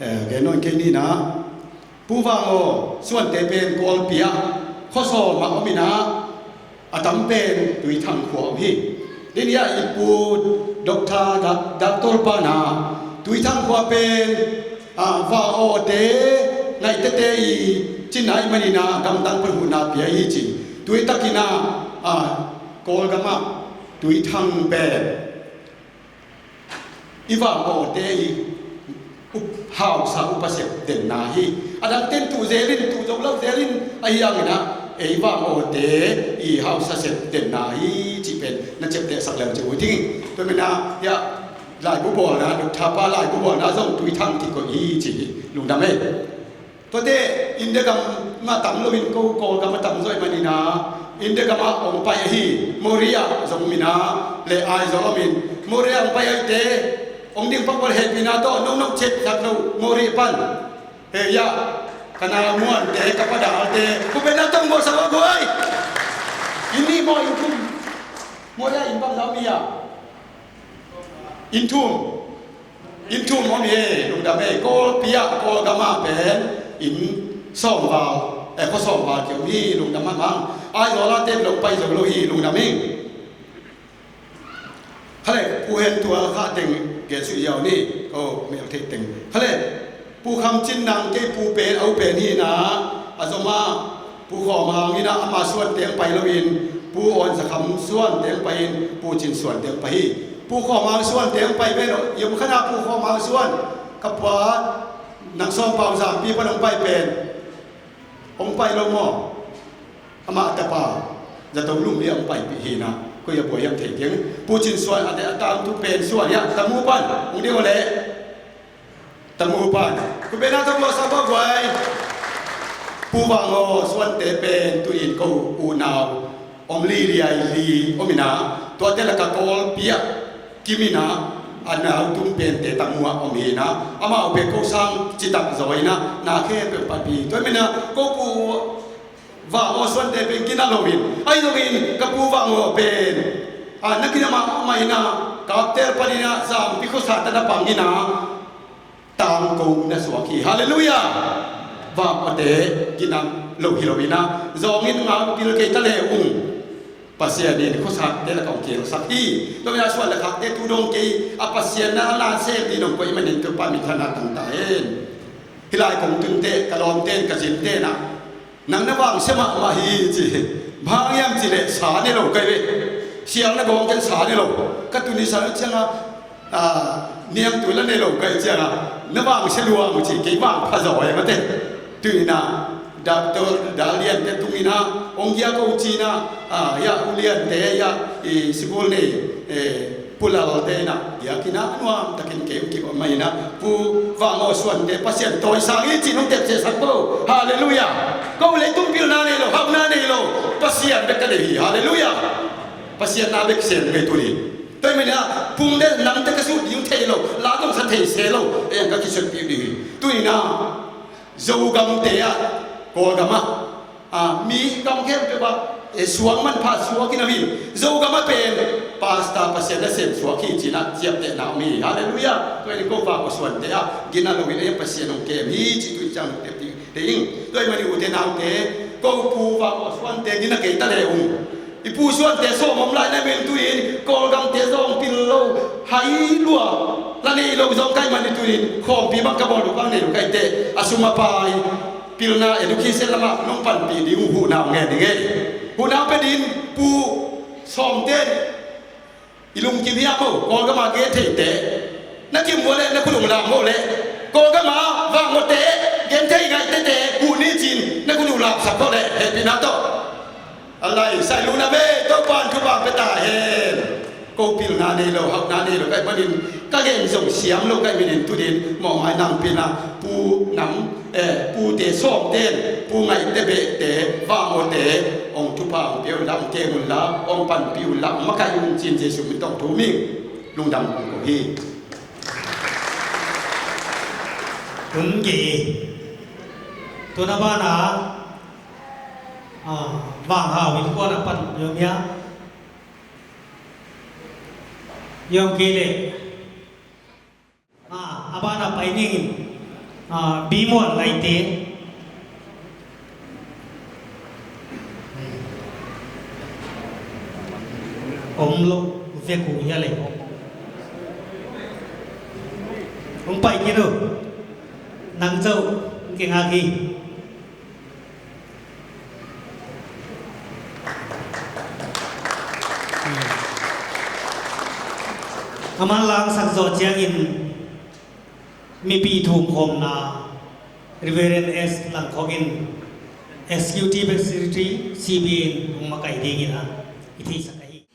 eh, gen nawn kei ni a. Pu Vangaw suante pen Kawlpi ah, khosawm ah om in a, a tam pen Tuithang khua om hi. Din ya i pu Doctor Da-, Doctor pa na, Tuithang khua pen, a, Vangawte, Ngaihtete i chin ahihman in a, gamdang pan huhna pia hi chi. Tuitak in a, a, Kawlgam ah Tuithang pen i Vangawte i up-, hausa upa sep denna hi. A dangte'n tuh zel in, tuh zou lou zel in, ahi hangin a, ei Vangawte i hausa sep denna hi, chih pen na chep leh sak leu chih uh ding. Tua ahihman in a, ya, laibu bawlna, Doctor pa laibu bawlna zong Tuithang chih koih hi chih hi, lungdam ei. Tuate, India gam ah tam lou in kou, Kawlgam ah tam zaw ahihman in a, India gam ah hong pai ahi, Moreh ah zong om in a, leh Aizawl ah om in, Moreh ah hong pai ahihte, hong ding pak bel hehpihna tawh, nou nou chet sak lou, Moreh pan. He ya, ka na muante, ka pa Dalte, ku pen na tong bo sa bo guai. Inn nih maw inn thum, Moreh ah inn bang zah om hia? Inn thum. Inn thum om hi, lungdam ei, Kawlpi ah, Kawlgam ah pen inn sawm val, eh, khua sawm val ki om hi, lungdam mahmah. Aizawl a te lou pai zou lou hi, lungdam ing. Kha leh, Pu Hentual kha teng gen sui ziau ni, oh, mel thei teng. Kha leh, Pu Khamchin nang kei pu pen, a u pen hi na, a zom a, Pu Khawmang in a, ama suante hong pai lou in, Pu Awnzakham suante hong pai in, Pu Chin suante hong pai hi. Pu Khawmang suante hong pai pen, yom kha na Pu Khawmang suan, ka pa, nang sawm pau Zampi pan hong pai pen. Hong pai lou maw. Ama tapa, zato lum lia hong paipih hi na, koi a buai hiam thei keng. Pu Chin suan, a te a tangthu pen suan, ya, Tamu pan, hong ding uh leh. Tamu pan. Ku pen na tang lua sa ba guai. Pu Vangaw suante pen tu in kou unau. Om li li ai li om in a. Tuate lak ah Kawlpi ah. Kim in a. A nau tum pen te Tamu ah om hi na. Amau pen kou sang chitak zaw in a. Na khe pe papi. Tua ahihman in a. Kou pu Vangaw suante pen kina lou in. Ahi zong in ka Pu Vangaw pen. A na kina mahmah in a. Kaptel pan in a Zampi khosat ah na pang in a. Tangkou na suak hi. Hallelujah! Vangawte kina lou hi lou in a. Zong in ngak pil kei ta leh ung. Pasian in khosatte lak ah hong khelsak hi. Tua ahihman in a suan leh khakte tu dong kei a Pasian na la sem di nong koih manin Toupa min thang na tang ta hen. Hilai kong tunte, ka lawmte'n, ka zinte'n a. Nang na vangse mahmah hi chi. Bang hiam chih leh sa ne lou ka hi ve. Sial na gawng ken sa ne lou. Ka tuni sa chiang a, a, niangtui la ne lou ka hi chiang a. Na vangse lua maw chi, kei vang pha zaw e mate. Tu in a, Doctor Dal Liante tung in a, hong gia kou chi in a, a, ya, U Liante, ya, i, sikul nei, e, Pu Lalte in a, ya, kina, nuam takin kei hong kipah mai in a, Pu Vangaw suante, Pasian tawisang hi chi nong tep se sak bo. Hallelujah. Kou leh tung pilna nei lou, hauhna nei lou. Pasian bek ka nei hi. Hallelujah. Pasian na bek sem ngei tu ni. Tua manin a, pung den namte ka sut ding theilou, la dong sa thei se lou, ei ka kisutpih ding. Tuni'n a, Zogam te a, Kawlgam a, a, mi gam khempeuh a, e, suang manpha suak in a mi. Zogam a pen, pastor Pasian nasem suak hi chi'n a, chiamtehna om hi. Hallelujah. Tua in kou vak suante a, ginalou in ei Pasian hong kem hi chih tuh i chang tep ding. Te ing, tua manin ute naute, kou pu vak suante gina kei ta leh ung. I pu suante sawm om lai na min tuin, Kawlgam te zong pil lou, hai lua, la neilou zong ka hih manin tuin, khawmpi bang ka bawl lou bang neilou ka hih teh, a sum a pai, pilna education lam ah, nong panpih ding uh huhna ngen ding e. Huhna pe ding, pu sawmte, i lungkim hiam maw, Kawlgam a gen theite. Na kim ua leh, na khut ung lam ua leh. Kawlgam a, vang ua te, gen thei ngai tete, hu ni chin, na khut ung lam sak ua leh, hehpihna toh. A lai, sai lungna ve, Toupa'n thupha pe ta hen. Kou pilna neilou, hauhna neilou, ka hih manin, ka gen zong siam lou ka hih manin tuin, mawhmai nang pilna, pu nam, eh, pute sawmte'n, pu ngaihte behte, vang ua te, hong thupha hong pe unla, hong kem unla, hong panpih unla, hong makai un chi'n Jesu min tawh thum ing, lungdam kong ko hi. Tun kei, tun a ban a, ah, Vanghau in kuan a pan yom ya. Yom kei leh. Ah, a ban a pai ning in, ah, Bimuan Ngaihte. Om lou vek uh hia leh. Hong pai kei lou. Nang chauh, kei ngak hi. Aman la hong sak zoh chiangin mipi thumkhawmna Reverend S Langkhawk in Executive Secretary C B N hong makai dingin a i theisak ahi.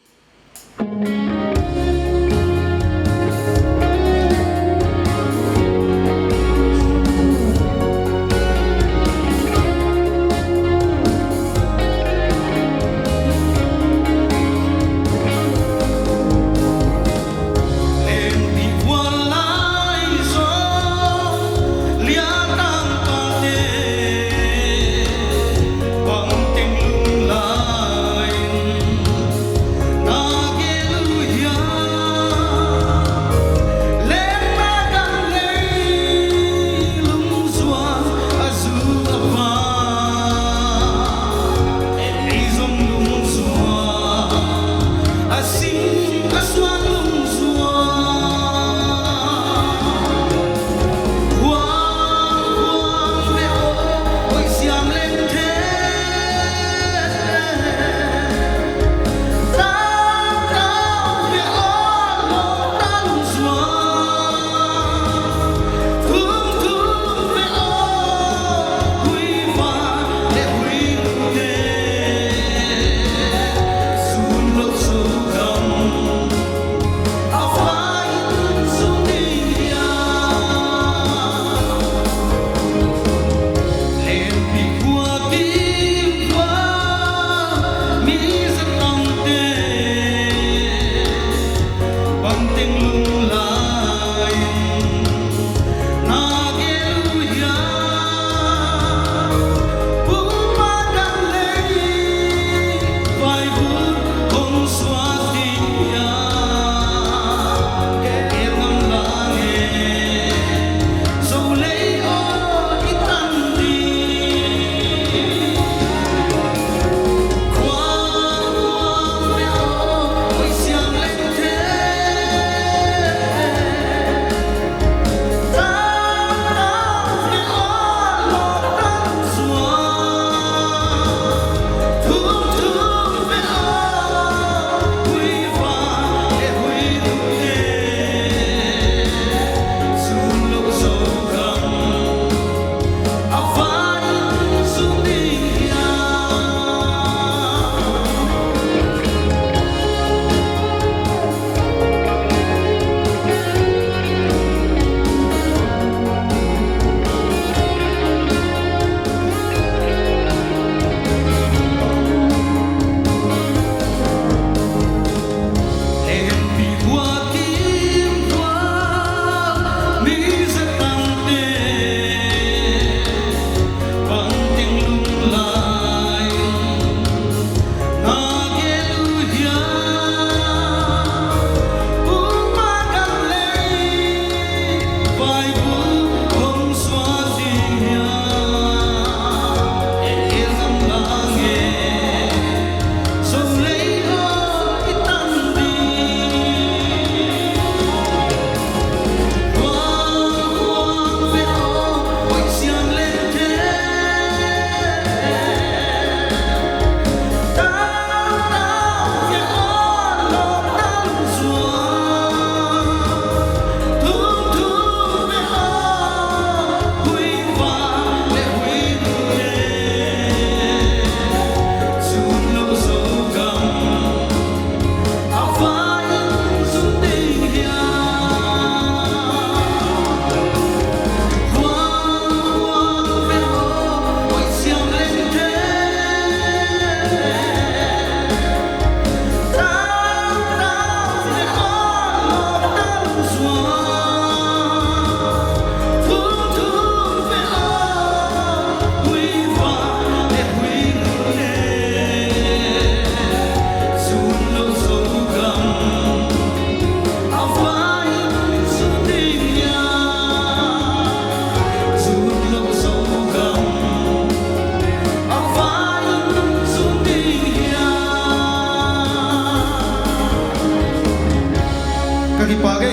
Kipak e.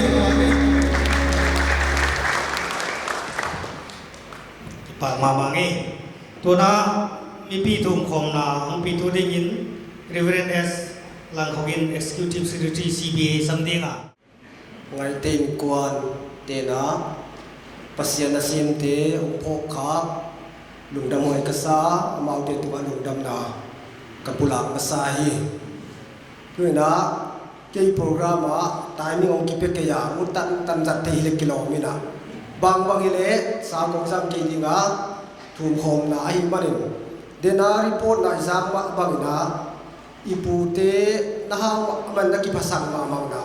Kipak mahmah e. Tuin mipi thumkhawmna hong pitu dingin Reverend S Langkhogin, Executive Secretary C B A, sam ding a. Ngaihte innkuante'n Pasian nasemte hong phawk kha, lungdam huai ka sa, amaute tungah lungdamna ka pulak masa hi. Tuin kei program a timing hong kipe kei a, mu tantan zat te hileh kilawm in, bangbang hileh sakawng zang kei ding a, thumkhawmna ahih manin. Tuin report na i zak mah bangin, i pute na hang mah, aman na kiphasak mahmah un,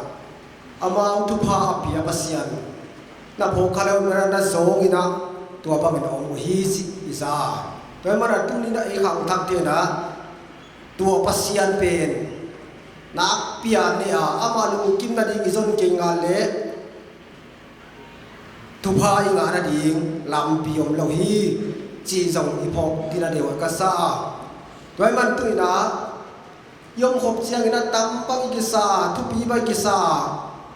amau thupha a pia Pasian na phawk kha leh na, na zawng in, tua bangin om uhi chih i za. Tua ahih manin tuni'n i khangthakte'n tua Pasian pen nakpi a ne a, ama lungkimna ding i zon kei ngal leh thupha i ngahna ding lampi omlou hi chih zong i phawk ding a deihhuai ka sa. Tua ahih manin tuin i om khop chiangin tambang i kisa, thupi bang i kisa,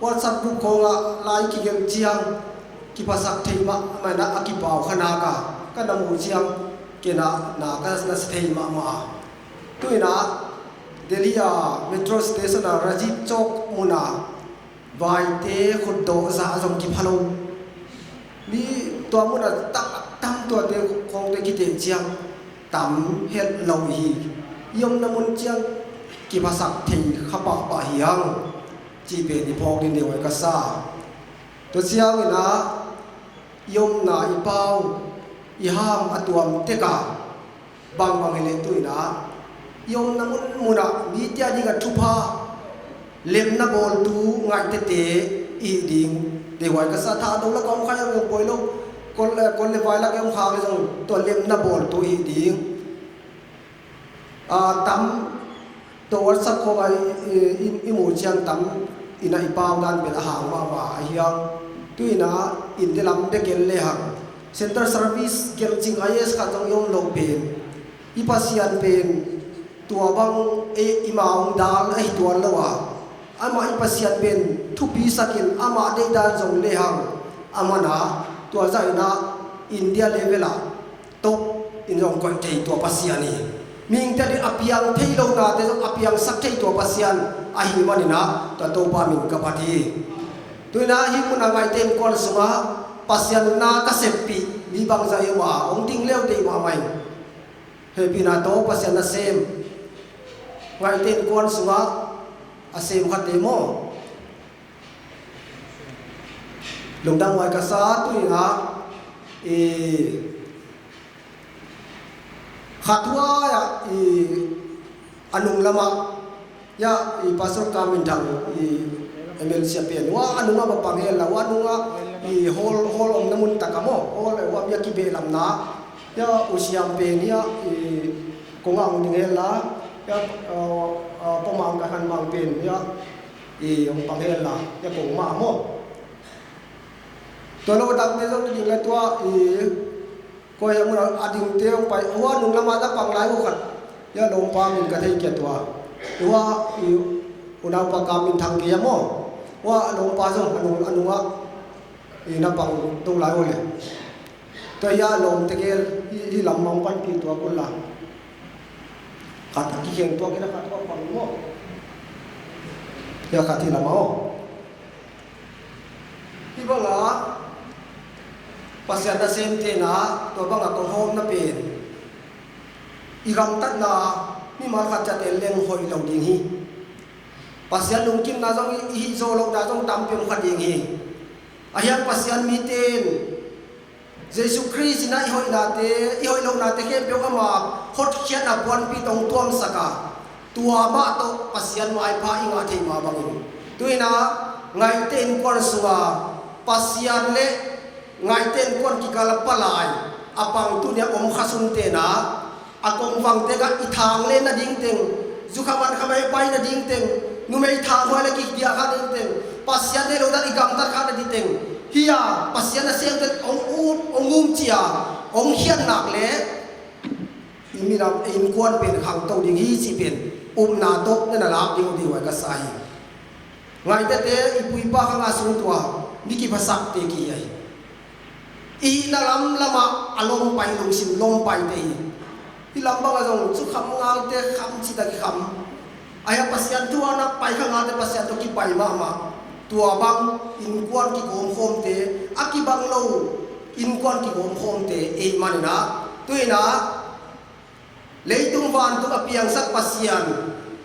WhatsApp group khawng ah la i kigelh chiang, kiphasak thei mahmah in, a kipau kha nak a, ka na muh chiang, kei na, na ka na sa thei mahmah. Tuin Delhi a metro station a Rajiv Chowk mun a vaite khutdawh zah zong kiphalou. Mi tua mun a tam, tam tuate khawngte kiteh chiang tam hetlou hi. I omna mun chiang kiphasak thei kha pahpah hi hang chih pen i phawk ding deihhuai ka sa. Tua chiangin i omna i pau, i ham a tuam tek a, bangbang hileh tuin i omna munmun ah mite a ding a thupha lemna bawltu ngaihte te i hih ding deihhuai ka sa. Thadou lak a om kha leng poilou, kol, eh, kol leh vai lak a om kha leh zong tua lemna bawltu i hih ding. Ah, tam tua WhatsApp khawng ah i, i, i muh chiang tam in i pau dan pen a hang mahmah ahi hang. Tuin India lam bek el lehang Central Service gelh ching I A S khat zong i omlou pen, i Pasian pen tua bang e, i ma hong dal ahi tuanlou a, amah i Pasian pen thupi sak in, amah deihdan zong lehang, aman tua zah in India level a top in zong koih thei tua Pasian hi. Mihingte a ding a piang theilounate zong a piangsak thei tua Pasian ahih manin tua Toupa min ka phat hi. Tuin hiai mun a Ngaihte Innkuan sung ah Pasian na ka seppih mi bangzah i om a, hong ding leh deih mahmah ing. Hehpihna tawh Pasian nasem, Ngaihte Innkuan sung ah a sem khat te maw, lungdam huai ka sa. Tuin i khat huai ah i a nung lam ah, ya, i Pastor Kam Min Thang, i M L C a pen, huai a nung ah va pang hen la, huai a nung ah i hall, hall omna mun tak ah maw, hall, huai mi a kibehlamna, ya, U Siam pen, ya, i kong ah hong ding hen la, ya, uh, uh, Pa Mang, Ka Khan Mang pen, ya, i hong pang hen la, ya, kong mah maw. Tua lou dangte zong ding leh tua i, koi a mun a dingte hong pai, huai nung lam ah na pang lai uh khat, ya, lawmpa min ka thei kei tua. Huai i unaupa Kam Min Thang kei a maw, huai lawmpa zong a nung, a nung ah i na pang tou lai uh leh. Tua ya lawmte gel hi, hi lam mang panpih tuak un la. Khat a kikheng tuak in a khat a pang maw. Ya khat hi lam ah aw. Hih bang a Pasian nasemte'n tua bang a kong hawmna pen, i gamtatna mimal khat chiat en leng hoihlou ding hi. Pasian lungkimna zong i, i hih zohlouhna zong tampi om kha ding hi. Ahi hang Pasian mite'n Jesu Khrist in i hoihnate, i hoihlouhnate khempeuh ama hotkhiatna puanpi tawh hong tuamsak a, tua mah tawh Pasian maipha i ngah theih mah bangin, tuin Ngaihte Innkuan sung a Pasian leh Ngaihte Innkuan kikal a palai a pang tuni a om kha sunte'n a kongvangte gah i thang lehna ding teng, zukha mankha mai paina ding teng, numei thanghuai leh kigiahkha ding teng, Pasian neilou dan i gamtat khahna ding teng, hiai Pasian nasemte'n hong um, hong um chia, hong hian nak leh i mi lam, i innkuan pen khangtou ding hi chih pen upna tawh na na lak ding uh deihhuai ka sa hi. Ngaihte te, i pu i pa khang a sung tua mi kiphasak te ki hi. I hihna lam lam ah a lom pai, lungsim lom pai te hi. Hilam bang a zong chu kham ngal te, kham chi ta ki kham. Ahi a Pasian thu a na pai kha ngal te Pasian toh kipai mahmah. Tua bang innkuan kigawm khawm te, a kibang lou innkuan kigawm khawm te, ei man in a. Tu in a, leitung vantung a piangsak Pasian,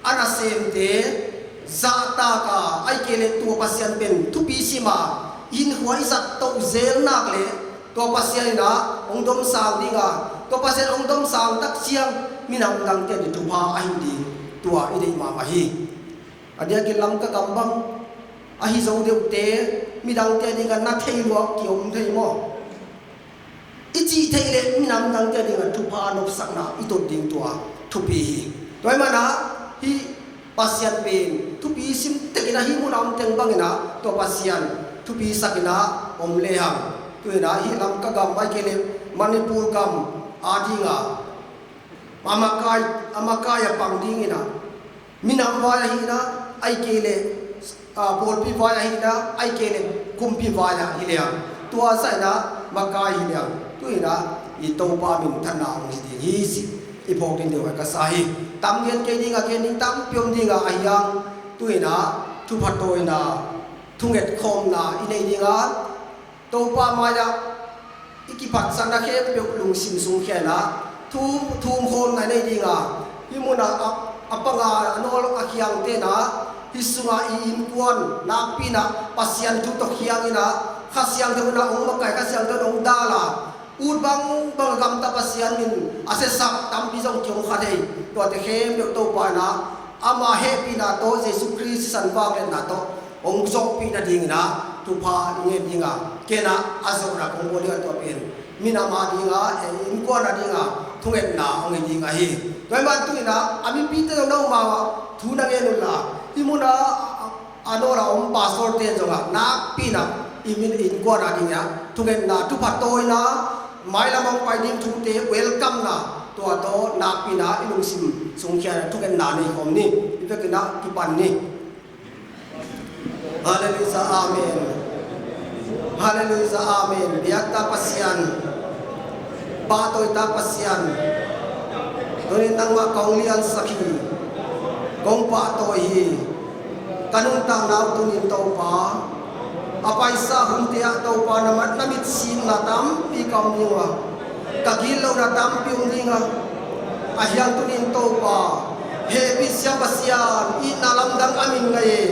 a nasemte, zahtak a, ahihkeileh tua Pasian pen thupi sim a, hinkhua i zat tou zel nak leh, tua Pasian in a hong domsang ding a, tua Pasian hong domsang tak chiang, minam dangte ading thupha ahi ding, tua i deih mahmah hi. A diakin Lamka gam bang, ahi zou deuhte, midangte ading a na thei lua ki om thei maw. I chih theih leh minam dangte ading a thupha nopsakna i tut ding tua thupi hi. Tua ahih man a, hih Pasian pen thupi sim tek in a, hih mun a om teng bang in a, tua Pasian thupi sak in a om lehang. Tu in a, hih Lamka gam ahihkeileh Manipur gam ading a, a makai, a makai a pang ding in a, minam vai a hihna, ahihkeileh, ah, pawlpi vai a hihna, ahihkeileh kumpi vai a hi lehang. Tua zah in a makai hi lehang. Tu in a, i Toupa minthanna hong hi ding hi chih i phawk ding deuh ka sa hi. Tam gen kei ding a, gen ding tampi om ding a, ahi hang. Tu in a, thupha tawina, thunget khawmna i nei ding a, Toupa mai ah i kiphatsakna khempeuh lungsim sung khia in a, thum, thum khawmna i nei ding a, hih mun a, a, a pang a, a nawl a khiang te in a, hih sung a i innkuan, nakpi in a, Pasian thu toh khiang in a, Kha Siangthou in a hong makai, Kha Siangthou in a hong dal a, ut bangbang a gamta Pasian min a sisak tampi zong ki hong kha thei, tuate khempeuh Toupa in a, ama hehpihna toh, Jesu Khrist sisan vangliatna toh, hong zohpihna ding in a, thupha i ngen ding a, ken a, a zohna kong bawl ding a tua pen. Minam ading a, eh, innkuan ading a, thungetna hong hi ding ahi. Tua ahih man tu in a, a mipite zong na om a, thu na ngen un la. Hih mun a, a, a nawl a om pastor te zong a, nakpi in a, i min innkuan ading a, thungetna, thupha tawina, mailam hong pai ding thute, welcome na, tua toh, nakpi in a, i lungsim sung khia in a, thungetna nei khawm ni, i vek in a, kipan ni. Hallelujah, amen. Hallelujah, amen. Biakta Pasian, pahtawi ta Pasian, tuni nangmah ka hong liansak hi, kong pahtawi hi. Ka nuntakna uh tuni in Toupa, a paisa hun te ah Toupa, na mat na mitsinna tampi ka om ding ua. Ka gitlouhna tampi om ding a, ahi hang tuni in Toupa, hehpih siam Pasian, itna lamdang a min ngai e.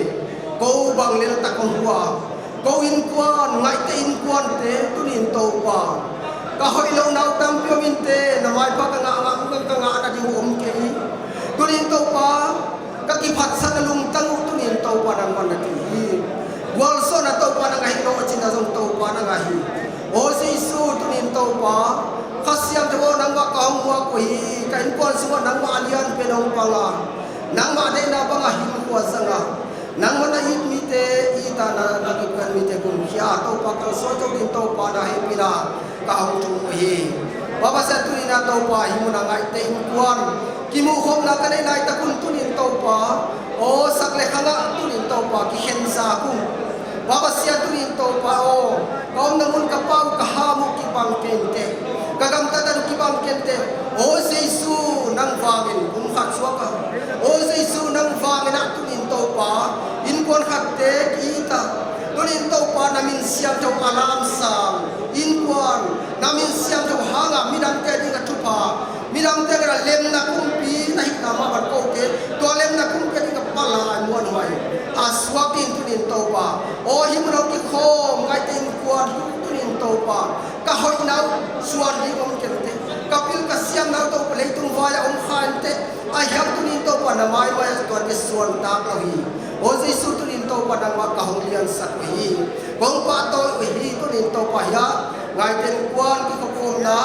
Kou bang lel tak hong hua, kou innkuan, ngaihte innkuante, tuni in Toupa, ka hoihlouhna uh tampi om inte, na maipha ka ngah, ngah, ka ngahna ding uh om kei. Tuni in Toupa, ka kiphatsakna lungtang uh tuni in Toupa nangman na thei hi. Gualzawhna Toupa nang ahi, lohchinna zong Toupa nang ahi. Aw Jesu, tuni in Toupa, Kha Siangthou aw, nangmah ka hong muak uhi, ka innkuan sungah nangmah a lian pen hong pang a, nangmah deihna bang a hinkhua zang a, nangman na it mite it a, na, na kipkan mite kumkhia a, Toupa ka suan zou ding Toupa na hehpihna ka hong thum uhi. Pa Pasian, tuni in a Toupa, hih mun a ngaihte innkuan kimuhkhopna ka neih laitak un tuni in Toupa, aw sak leh khang ah tuni in Toupa kikhen zak un. Pa Pasian, tuni in Toupa aw, ka omna mun ka pau ka ham uh kibang kei inte, ka gamtatna uh kibang kei inte. Aw Jesu, nang vang in kum khat suak a, aw Jesu, nang vang in a tuni in Toupa, innkuan khat te ki it a, tuni in Toupa, na min siangthou a lamsang innkuan, na min siangthou hang a midangte ading a thupha, midangte ading a lemna kumpi na hihna mah bang koute, tua lemna kumpi ading a palai muanhuai a suak in tuni in Toupa. Aw hih mun a hong kikhawm ngaihte innkuan tuni in Toupa, ka hoihna uh suan ding om kei inte, ka pil ka siamna uh Toupa leitung vai a om kha inte, ahi hang tuni in Toupa na maimai a tuate suan tak lou hi. Aw Jesu, tuni in Toupa nangmah ka hong liansak uhi, kong pahtawi uhi, tuni in Toupa hiai ngaihte innkuan kikhopkhawmna,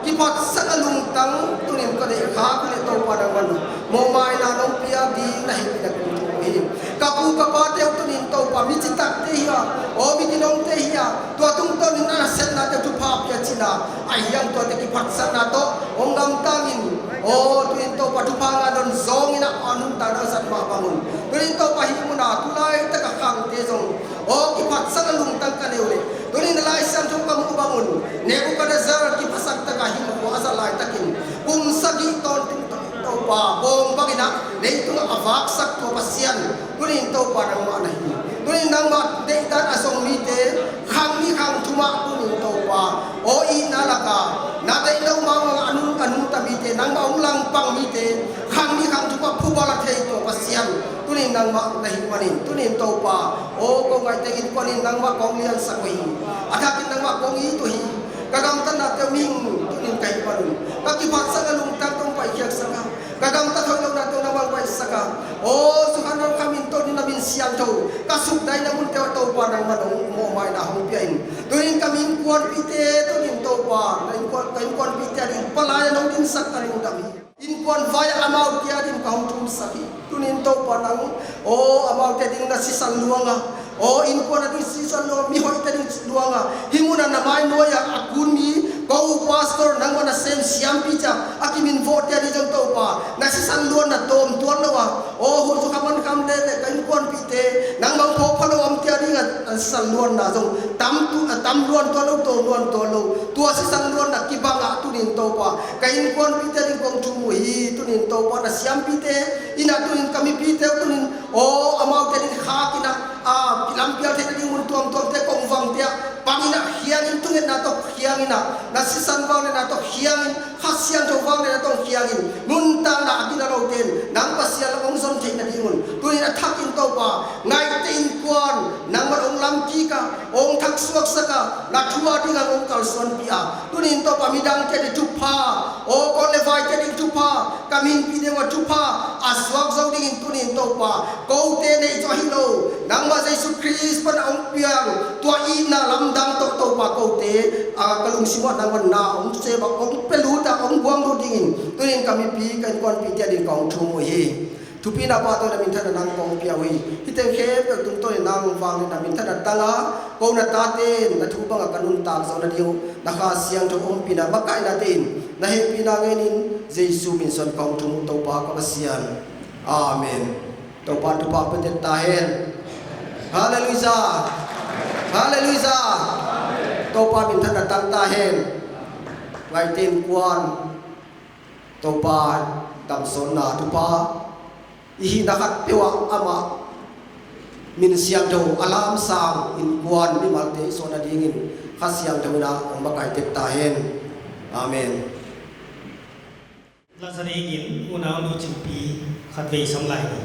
kiphatsakna lungtang tuni in ka neih khak uleh Toupa nangman mawhmaina nong piak ding na hehpihna kong thum uhi. Ka pu ka pate uh tuni in Toupa mi chitakte hi a, aw mi ginawmte hi a, tua tungtawn in a nasepnate uh thupha pia chi'n a, ahi hang tuate kiphatsakna toh hong gamtang in, aw tuni in Toupa thupha ngah nawn zawng in a, a nuntakna zat mah bang un. Tuni in Toupa hih mun a tulai tak a kha Bangin a, leitung a vaksak Tua Pasian, tuni'n Toupa nangmah na hi. Tuni'n nangmah deihdan a zong mite, khang nih khang thum ah tuni'n Toupa, aw i na lak a, na deih lou mah a nung a nungta mite, nangmah hong langpang mite, khang nih khang thum ah phuba la thei Tua Pasian, tuni'n nangmah na hih manin, tuni'n Toupa, aw kou ngaihte innkuan in nangmah kong liansak uhi. A thakin nangmah kong it uhi. Ka gamtatnate mihing tuni'n ka hih man un, ka kiphatsakna lungtang tawh hong paikhiaksak a, ka gamtat hoihlouhnate nangmah hong paisak a, aw sukha nau khamin tuni'n na min siangthou ka sukdaina munte ah Toupa nangmah na hong mohmaina hong pia in. Tuni'n ka mi innkuanpihte tuni'n Toupa, na innkuan, ka innkuanpihte ading palai a na hong dinsak ka lungdam hi. Innkuan vai ah amaute ading ka hong thumsak hi. Tuni'n Toupa nang, aw amaute ading na sisan luang a, aw innkuan ading sisan luang a, mi hoihte ading luang a, hih mun a na mai nuai a a kun mi, kou pastor nangmah nasem siampi chia a kiminvote ading zong Toupa, na sisan luanna tawm tuan lou a, aw hun sukha man kham leh leh ka innkuanpihte, nangmah hong phawk phalou omte ading a, a sisan luanna zong tam tu, a tam luan tuan lou, tawm luan tuan lou, tua sisan luanna kibang a tuni'n Toupa, ka innkuanpihte ading kong thum uhi. Tuni'n Toupa na siampite in a, tuni'n ka mipite uh tuni'n, aw amaute ading khak in a, a kilampial theihna ding mun tuamtuamte kong vangte ah pang in a, khiang in, thungetna tawh khiang in a, na sisan vangliatna tawh khiang in, Kha Siangthou vangliatna tawh khiang in, nuntakna a gina loute'n nang Pasian lam hong zon theihna ding un, tuni'n a thakin Toupa, ngaihte innkuan nangmah hong lamkik a, hong thaksuaksak a, na thu ading a hong kalsuanpih a, tuni'n Toupa midangte ading thupha, aw kon leh vaite ading thupha, ka mihingpih deuh a thupha a suak zou dingin tuni'n Toupa, koute neih zaw hilou, nangmah Jesu Khrist pan a hong piang tua itna lamdang tawh Toupa koute, a ka lungsim uah nangmah na hong sem a, hong pelut a, hong buang lut dingin tuni'n ka mipi, ka innkuanpihte ading kong thum uhi. Thupina Pa, tua na minthanna nang kong pia uhi. Hihte khempeuh tungtawn in nang vangliatna minthanna tang a, kou na tate'n na thu bang a ka nuntak zawhna ding uh na Kha Siangthou ompihna makaihna te'n na hehpihna ngen in, Jesu min suang kong thum uh Toupa ka Pasian. Amen. Toupa'n thupha hong pia ta hen. Halleluiah. Halleluiah. Toupa minthanna tang ta hen. Ngaihte innkuan, Toupa damsawtna thupha i hihna khat peuh ah amah min siangthou a lamsang innkuan mimalte i sawtna dingin Kha Siangthou in a hong makaih tek ta hen. Amen. Lazarus in unau nu chingpi khatvei sam lai ni.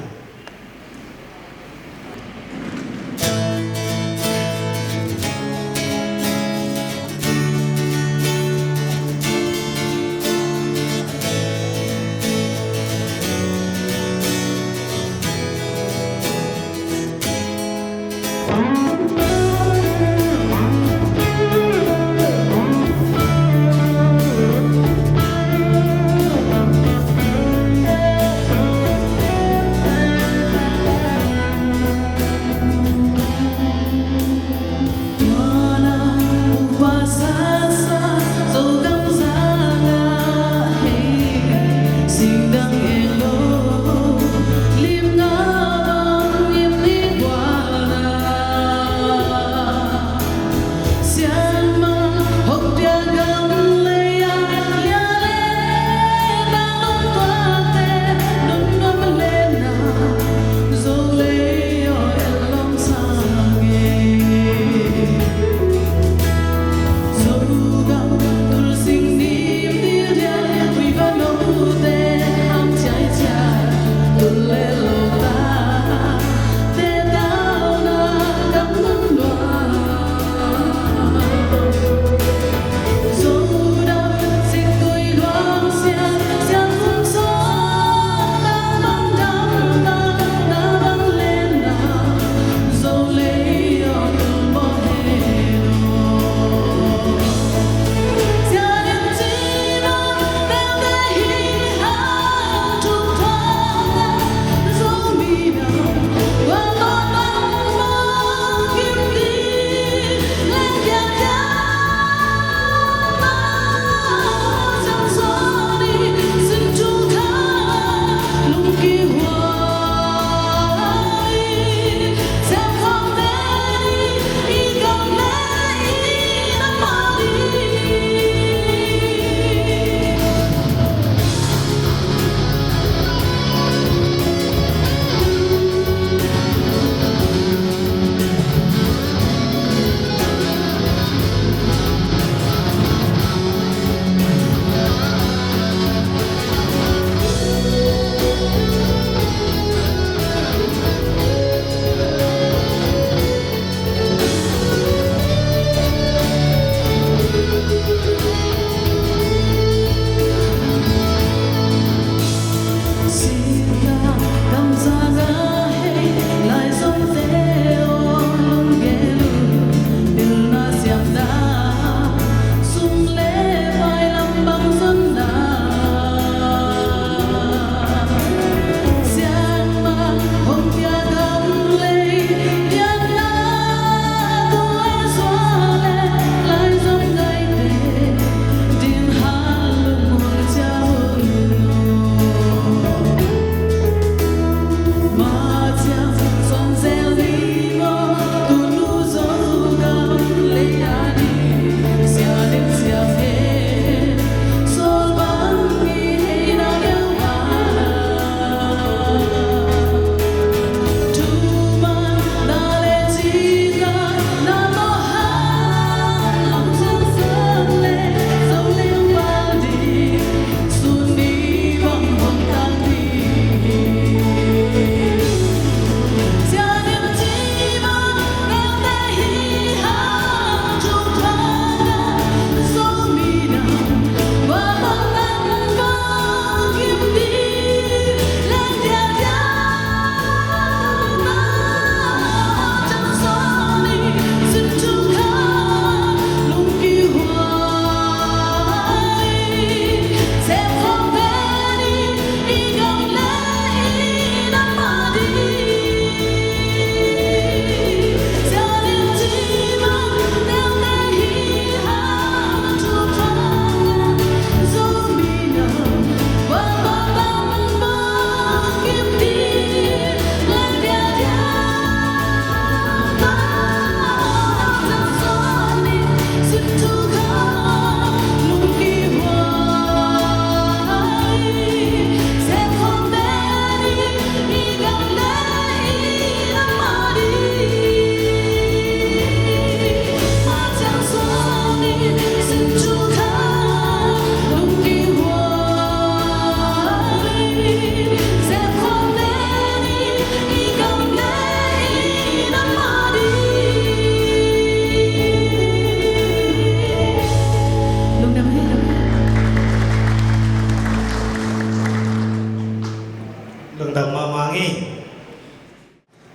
Lungdam mahmah ing.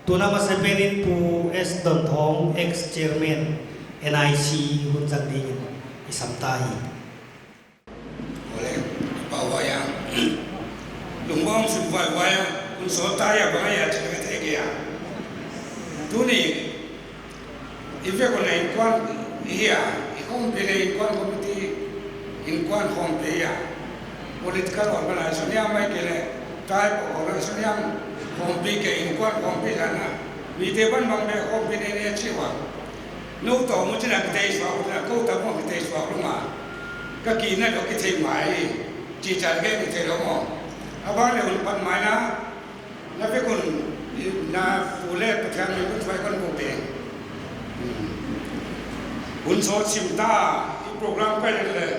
Tuna masa penin Pu S Donthawng, ex-chairman N I C, hun zang dingin i sam ta hi. Ole, pa waya. Lungmong sim wai waya, hun sawt ta ya bang ya chih ka thei kei a. Tuni, i vek un inkuan hi a, i khawmpi leh inkuan committee, inkuan khawmpi hi a. Political organization hiam ahihkeileh type of organization hiam, khawmpi kei, inkuan khawmpi zang a. Mite bangbang bek khawmpi nei nei chi ua. Nou toh muh chin a kitei suak, kou toh muh kitei suak lou a. Ka kihna toh kithei mai, chi chan ke kithei lou maw. A bang leh hun pan mai na, na vek un, na pu leh Pathian min un suai kon ko pe. Hun sawt sim ta, i program kai leh leh.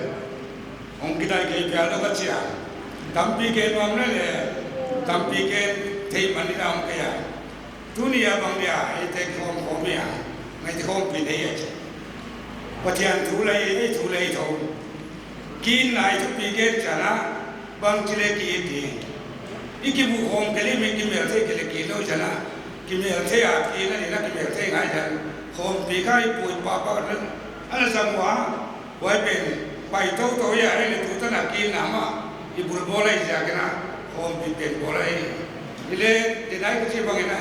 Hong kidai kei pial lou ka chi a. Tampi gen nuam leh leh, tampi gen thei man in a om kei a. Tuni a bang dia, eite kikhawm khawm hi a, ngaihte khawmpi nei a chi. Pathian thu leh, ei thu leh thou. Kihna i thupi gen chiang a, bangchi leh ki it ding. I kimu khawm kei leh mi kimel thei kei leh ki lou chiang a, kimel thei a, kihna ding a kimel thei ngai chiang. Khawmpi kha i pu i pa pa leh, ana zang ua. Huai pen, pai tou tou ya, ei leh tu tan a kihna mah, i bul bawl lai ziak in a, khawmpi pen bawl lai. I leh, ti nai ka chi bang in a,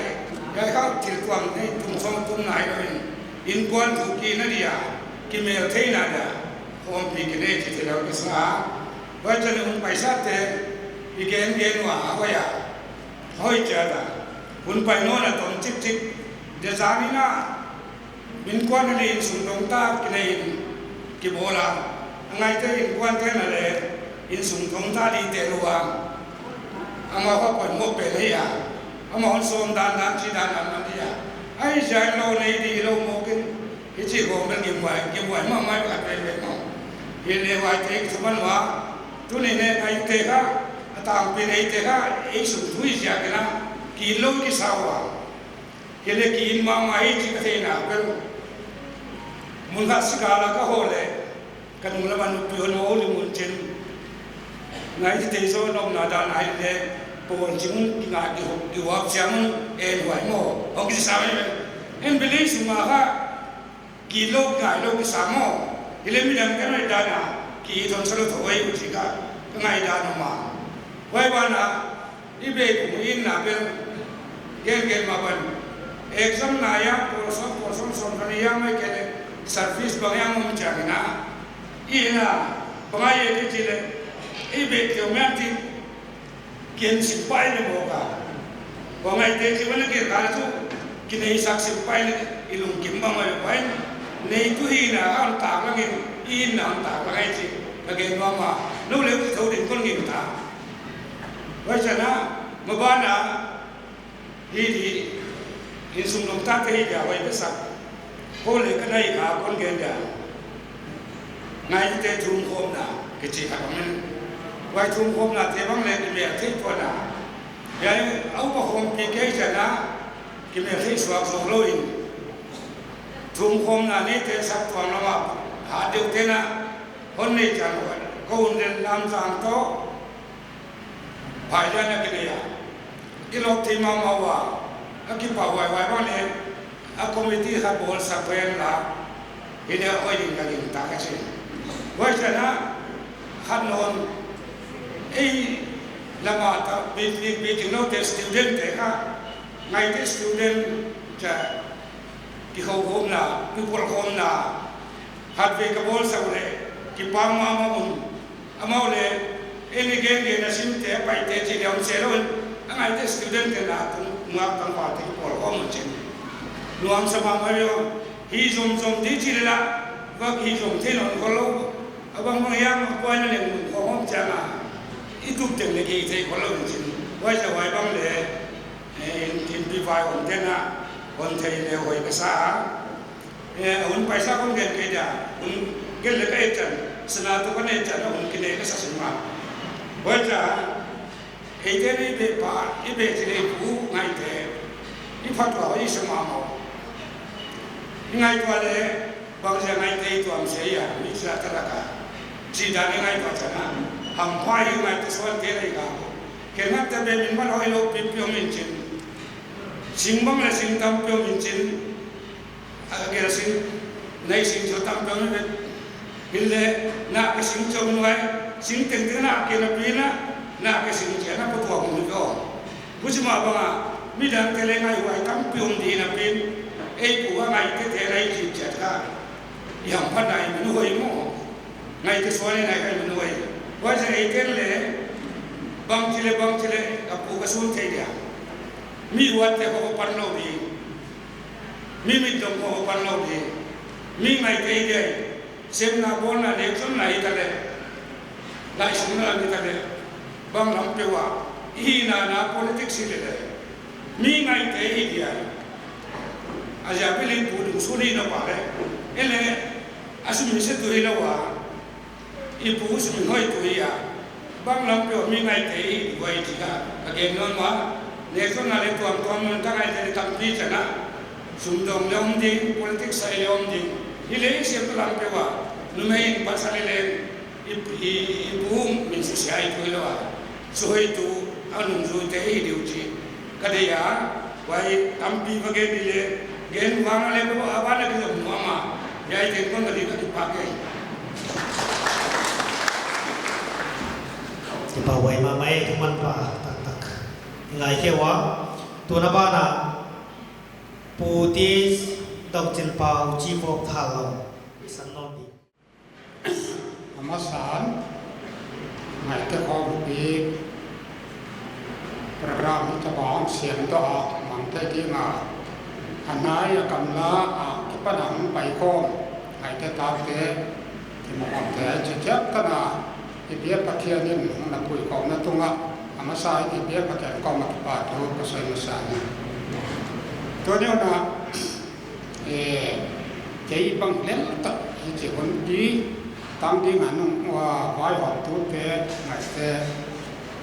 ya kha thil tuam nei, tum sawm tum nai lou in, inkuan thu kihna dia, kimel theihna dia, khawmpi kinei chi thei lou ka sa. Huai chan hun paisa te, i gen gen ua, huai a. Hoih chiat a. Hun pai nawn a tom chikchik, dia zan in a, Inkuan leh insung dong ta kinei in kibawl a. A ngaihte inkuan te na leh insung dong ta di te lou a. Amau kha poimoh pen hi a. Amau hon sawm dandan chi dandan man di a. Ai zai lou nei di lou mawk in. Hichi khawng bel gimhuai, gimhuai mahmah khat pen pen maw. Hi leh huaite kithuman ua. Tuni ne ngaihte kha, a tangpi neite kha, ei sung thui ziak in a. Ki lou kisa ua. Kei leh ki in mahmah hi chi ka theihna bel. Mun khat sik a la ka hoh leh, ka nung lam a nupi hon hoh leh mun chin. Ngaihte zaw nopna dan ahi leh, pawl ching un ki ngai ki huk ki huap chiang un en huai maw. Hong kisa mai bel. En bel ei sung a kha, ki lou ngai lou kisa maw. Hi leh midang kan mai dan a, ki thon sa lou thou ei u chi ka, ka ngaihdan a maw. Huai ban a, I bek kum in na bel, gen gen mah ban. Exam na ya, pawl sawm, pawl sawm sawm kan ya mai kei leh, service bang ya ngom chiang in a. I na, bang a ye di chi leh, i bek teu mian ti, ken sipai leh mawk a. Bang a i te chi wan leh ken ka leh tu, kinei sak sipai leh, i lungkim bang a leh pai. Neitu hihna, a hon tak lang in, i hihna hon tak lang ai chi, ka gen mahmah. Nou leh thou din kon ngim ta. Huai chiang a, maban a, hi di, insung nong tate hi dia huai ka sak. Ko leh ka nai ka kon gen dia. Ngaihte thumkhawmna, kichi kha bang in. Huai thumkhawmna te bang leh kimel thei tuan a. Hiai, a upa khawmpi kei chiang a, kimel thei suak zou lou in. Thumkhawmna neite sak tuan lam a, hat deuh te na, hon nei chiang huai. Kou hun leh lam zang toh, Phaidan a kinei a. Kilawm thei mahmah ua. A kipahhuai huai bang leh. A committee khat bawl sak pen la. Hi leh hoih ding ka gingta ka chi. Huai chiang a. Khat nawn. Ei lam a ta, bi, bi, bi ting lou te student te kha. Ngaihte student cha. Kikhawmna, kipawlkhawmna. Khatvei ka bawl sak leh. Kipahhuai mahmah un. Amau leh, ei gen gen a simte a paite chi leh om se lou in, a ngaihte student te na tung ngak tangval te kipawlkhawm un chin. Nuamsa mahmah lou, hi zomzom di chi leh la, vak hi zom thei nawn khol lou, a bangbang hiam a buaina leng mun khawng om chiang a, i tup teng leh kei thei khol lou un chin. Huai sa huai bang leh, eh, in, in pi vai om te na, hon thei leh hoih ka sa a. Eh, hun paisa kon gen kei dia, hun gen leh ka et chiang, sana toh kon et chiang, hun kinei ka sa sung a. Huai chiang, eite ni be pa, i be chi leh pu ngaihte, i phat ua i sa mahmah. I ngaihtuah leh, bangzah ngaihte i tuam se ia, mi sa ta la ka. Chi dan i ngaihtuah chiang a, hampha i ngaihte suan te leh i ka ko. Kei ngaihte bel min man hoihlou pipi om in chin. Sing bang leh sing tampi om in chin. A gel sing, nei sing chu tampi om in. Hileh, na ke sing chu om nuai, sing tengteng na ke na pi na, na ke sing chu na pawt tuak om in ko. Huchi mah bang a, midangte leng ngai huai tampi om di na pen, ei pu a ngaihte te nai chi chiat ka. I hamphatna i min hoih maw. Ngaihte suan in nai ka i min hoih. Huai zen eiten leh, bangchi leh, bangchi leh, ka pu ka sun thei dia. Mi huatte ko pan lou di. Mi mit dong ko pan lou di. Mi ngaihte i dia. Semna bawlna nek zonna i ta leh. Laisumna i ta leh. Bang lam peuh a. I hihna na politics i leh leh. Mi ngaihte i dia. A ziak pilin pu dungzui na pa leh. Ei leh, a sum mi se tu i lou a. I pu sum hoih tu i a. Bang lam peuh mi ngaihte i di huai chih ka. Ka gen nawn mah. Nek zonna leh tuamtuam mun ta ngaihte leh tampi chana. Sum dong leh om ding, politics sai leh om ding. Hileh i siam lam peuh a. Numei in pasal leh leng. I, i, i pu min susia i tu i lou a. Suhoih tu, a nungzuite i diu chih. Ka deih a, huai tampi va gen di leh, gen vang leh ko a ban a ki zom nuam a. Hiai teng kon ka di ka kipak e. Kipak huai mahmah e, thuman pa taktak. Ngai kei ua, tuna ban a, Pu T. Dongchinpau, Chief of Thanlon. I san nawn di. A masa in, ngaihte khawmpi program hi tabang siam tou a, mang thei ding a. A nai a gamla a kipan a hong pai khawm, ngaihte tate, thimawm te ai chi chiat tan a, i biak Pathian in hong na pui khawmna tung a, a masa in i biak Pathian kawm a kipahthu ka sawi masa hi. Tuni hun a, Eh, kei bang lel tak hichi hun pi, tang ding a nung, uh, vaihawmtute, ngaihte,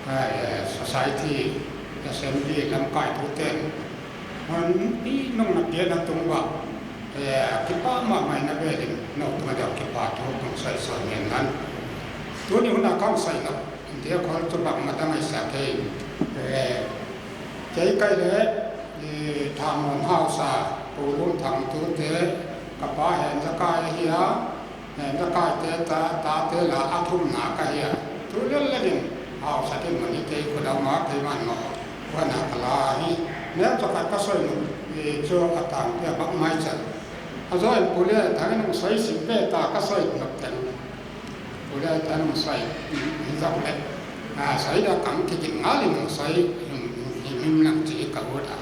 eh, society, assembly, lamkaitute. Hun pi nung na pian a tung uah, eh, kipak mahmah in a vel in, nou tung a diak kipahthu kong sawi sawn ngen nan. Tuni hun a kong sawi nop, India khol chu bangmah dang i sa kei. Eh, kei kai leh, eh, Thanlon hausa, Pu Lumthang tute, ka pa Henzakai ahi a, Henzakai te ta, tate la a thumna ka hi a. Tu lel lel in, hausa dinmun hi kei khut a om a, kei man maw, huan a ka la hi. Neu chu khat ka sawi nop, eh, chu a tangpi a bang mai chan. A zaw in Pu Lianthang in hong sawi sim ve ta ka sawi nop teng. Pu Lianthang in hong sawi, hi zak leh. A, sawi dak kang kikin ngal in hong sawi, him, him, him lang chi ka ut a.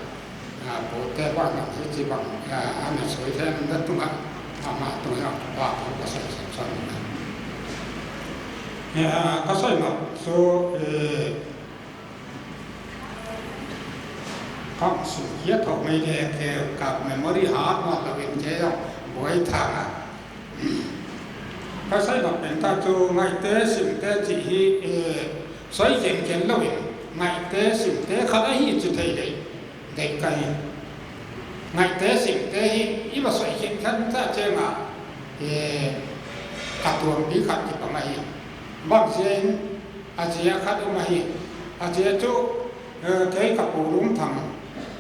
A, pute bang lang hi chi bang, a, ana sawi thei na tung a, amah tung a, pa, pa, ka sawi sak sawn na. A, ka sawi nop, so, eh, Kong sim hiat thok mai le ke ka memory hat mat lou in ke jong buai thang a. Ka sawi nop pen ta chu ngaihte simte chih hi, eh, sawi khenkhen lou in ngaihte simte khat ahi chi thei leh deih ka hi. Ngaihte simte hi i va sawi khenkhen ta chiang a, eh, a tuampi khat kipang ahi. Bang ziak in A chia khat um ahi. A chia chu, eh, kei ka Pu Lumthang,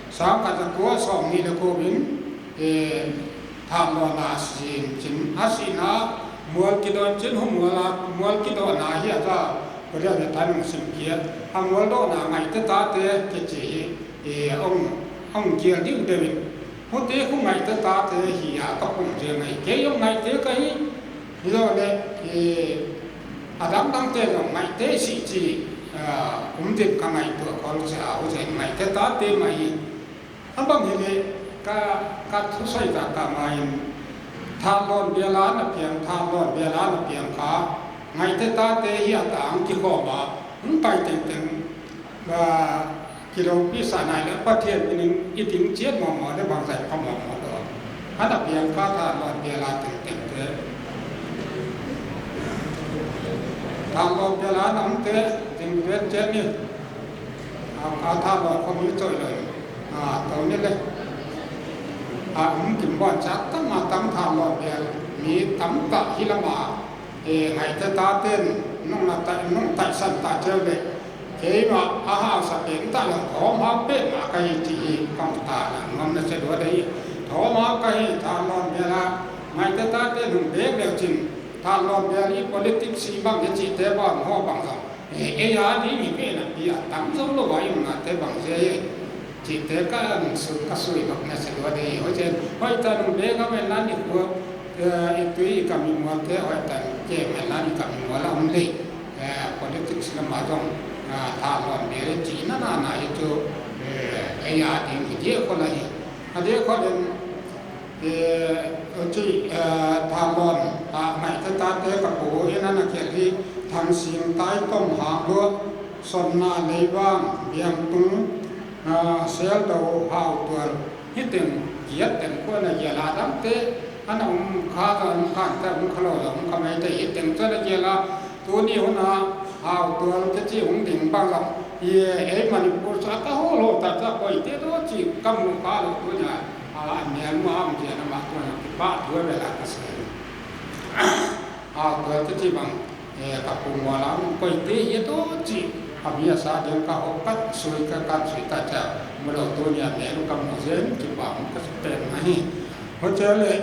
sangkhat zakua sawmnih leh kumin, eh, Thanlon a sin chin, a sin a mual kidawn chin, hu mual a, mual kidawn a hi a ka, Pu Lianthang in hong sim kia. A mual dawn a ngaihte tate kichi hi, eh, hong, hong kial diu deuh in. Hute khu ngaihte tate hi a ka pung ziak ahi. Kei jong ngaihte ka hi. Hi lo le, eh, a dangdangte jong ngaihte si chi, ah, um din ka ngaihtuah khol zel a, huzen ngaihte tate mah hi. A bang hi le, ka, ka thusawi ka ka mai in, Thanlon bial a na piang, Thanlon bial a na piang kha, ngaihte tate hi a tang kikhawm a, hong pai tengteng, ah, Kiloupi sa nai leh Pathian min in i ding chiat mawngmawng leh bangzah pha mawngmawng lou. Ana piang kha Thanlon bial a tengteng te. Thanlon bial a nam te ding ven chiat ni. A, a Thanlon khawm i choi lou. A, tou ni le. A, um kim ban chak tam a tam Thanlon bial. Mi tamtah hi lam a. E, ngaihte taten nung na ta, nung taisan ta cheu leh. Keimah a hausa pen ta lou, thawm hau petmah ka hi chih hi ka hon tahlang nuam nasa lua ding. Thawm hau ka hi, Thanlon bial a ngaihte tate nung bek leh chin, Thanlon bial i politics i bang i chihte bang hou bang zong, eh, ei a ding hi pen a pi a tam zong lou a i om nate bang zia hi chihte ka hon su-, ka sui lawk nasa lua ding. Huchiin hoihtak nung bek a men nan i khua, eh, i tui i kam i mualte hoihtak ke men nan i kam i mual a om ding. Eh, politics lam ah zong, ah, Thanlon bial i chihna na na hi chu, eh, ei a ding hi dia khol ahi. A dia khol in, eh, chi, eh, Thanlon, ah, ngaihte tate ka pu in ana khelh hi, Thangsing, Taitom, Hanglua, Sonna, Leivang, Biangtung, ah, Seldou, Hautual, hi teng giat teng khua ana gial a, a dangte ana om kha, ana om kha, ana om kha lou, ana om kha mai te, hi teng chu ana gial a. Tuni hun a Hautual te chi hong ding bang lam, i, ei Manipur sa ka ho lo ta cha koi te do chi ka mu kha lou tuni a. A, a niam ma am chi ana ma tu ana kipahthu ve la ka sa. Hautual te chi bang, eh, ka pu mual a om koi te hi do chi, a mi a sa ding ka ho ka sui ka, ka sui ta cha, mu lou tuni a mi lu ka mu zen, kipak ka sa pen ahi. Huchiin leh,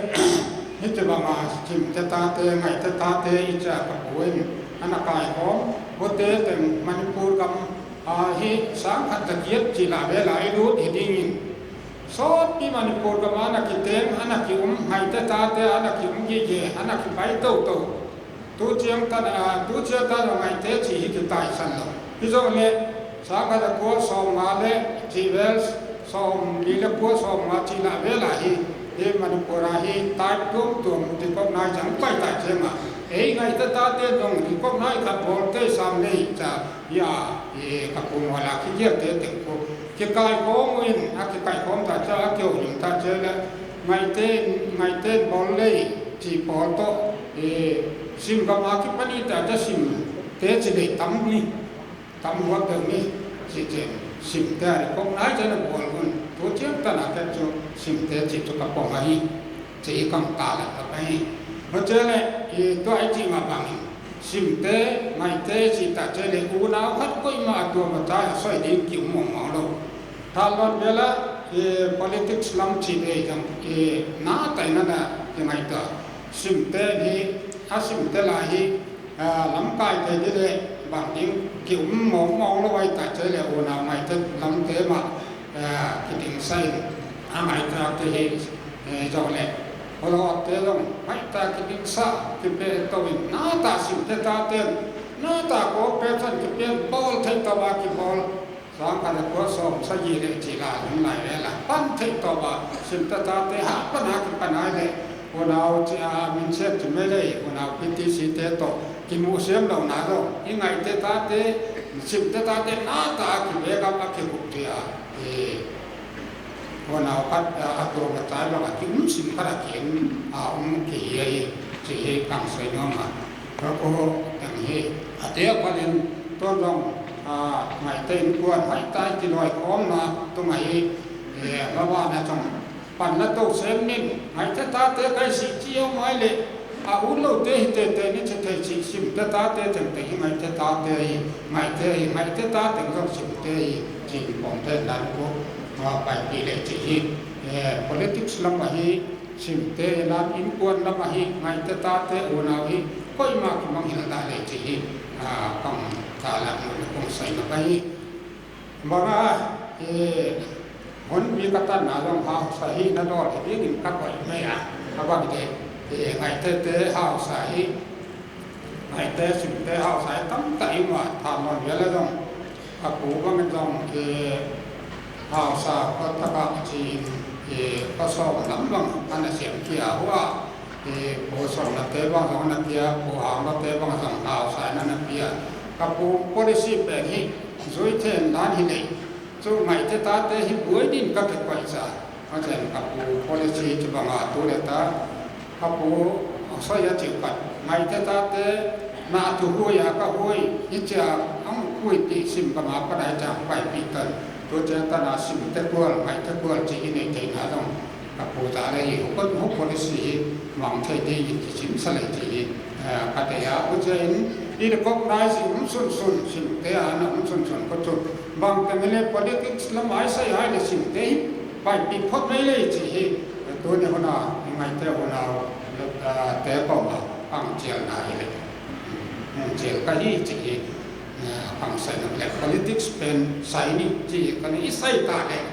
hichibang a Simte tate, Ngaihte tate i chi a ka pu in ana kaikhawm, huaite teng Manipur gam, ah, hi sangkhat zagiat chih lah vel a i lut hi ding in. Sawtpi Manipur gam a ana kiteng, ana ki-um, Ngaihte tate ana ki-um gige, ana kipai toutou. Tu chiang tan, ah, tu chiang tan Ngaihte chih hi kitaisan lou. Hi zong leh, sangkhat zakua sawmnga leh chih vel, sawmli leh kua, sawmnga chih lah vel a hi, hi Manipur a hi type tuamtuam recognize zang pai ta chiang a. Ei Ngaihte tate zong recognize khat bawl te sam lei cha, ya, eh, ka pu mual a kigial te teng khu kikaikhawm in, a kikaikhawm ta cha, a kihoulim ta cha leh, Ngaihte, Ngaihte bawl lei chih pawl toh, eh, Sim gam a kipan i ta cha Simte chi lei tam ni, tam huap deuh ni, chi chen, Simte a recognize ana bawl un, tu chiang tan a kei chu Simte chih chu ka pom ahi, chih ka hon tahlang ka pai. Huchiin leh, i tua i chih mah bang in, Simte, Ngaihte chih ta chih leh unau khat koimah a tuam a chai a soi ding ki-um mawngmawng lou. Thanlon bial a, eh, politics lam chih ve zong, eh, na tai na na, eh, ngaihtuah. Simte hi, a Simte lai hi, ah, lamkaite di leh bang ding ki-um mawngmawng lou vai ta chih leh unau Ngaihte lamte mah, ah, kidingsa in, a Ngaihte te hi, eh, zong leh. Holo te zong, Ngaihte kidingsa, kipe tou in, na ta Simte tate'n, na ta cooperation kipe bawl thei tou a kibawl. Sangkhat zakua sawmsagih leh chih lah hun lai vel a pan thei tou a, Simte tate ha pan a kipan ai leh, unau chi a min siat chi mai lei, unau P T C te toh kimuh siam lou na zong, i Ngaihte tate, Simte tate na ta a kibe gam a kigup thei a, i, unau khat, a, a tuam a chai bang a ki-um sim khat a ki-um, a, um ki hi a hi, chih hi ka hon soi nuam a. Ka ko teng hi, a te a pan in, tuan zong, a, Ngaihte innkuan hoihtak kiloikhawmna tung a hi, eh, ma ba na zong, panla tou sem ning, Ngaihte tate kai si chi om ai leh, a ut lou te hi teitei ni chi thei chih Simte tate tengteng hi Ngaihte tate hi, Ngaihte hi, Ngaihte tate zong Simte hi, chih pom te nan ko, a, paipih leh chih hi, eh, politics lam a hi, Simte lam innkuan lam a hi, Ngaihte tate unau hi, koimah kimang hilh ta leh chih hi, a, ka hon tahlang nuam leh ka hon soi nuam ahi. Bang a, eh, hun mi ka tanna zong hausa hihna dawl hi ding in ka koih mai a. A bang deuh, eh, Ngaihte te hausa hi, Ngaihte Simte hausa hi tamtak i om a, Thanlon bial a zong. Ka pu bang zong, eh, hausa khua tak a chi in, eh, khua sawm lam bang ana siam kia hua. Eh, Pu Sonna te bang zong ana pia, Pu Hanglua te bang zong hausa in ana pia. Ka pu policy pen hi, zui then dan hi lei. Chu Ngaihte tate hi buai din ka kikoih sa. A chen ka pu policy chibang a tu leh ta. Ka pu soi a chih khat. Ngaihte tate na tu hui a ka hui. Hi chia ang hui ti Sim gam a panai chang paipih tan. Tu chia tan a Simte kual, Ngaihte kual chih i nei theihna zong. Ka pu ta leh hi, hu policy hi, mang thei ding in kisim sa lei chih hi, eh, ka thei a, huchiin, I recognize i um sunsun, Simte ana um sunsun khong chu. Bangteng leh politics lam a i sai hai leh Simte hi paipih phot mai leh chi hi. Tuni hun a, i ngaihte hun a, ah, te kawm a, pang chial na hi leh. Hmm, chial ka hi chi hi. Ah, pang sai na leh politics pen sai ni chi ka ni i sai ta leh.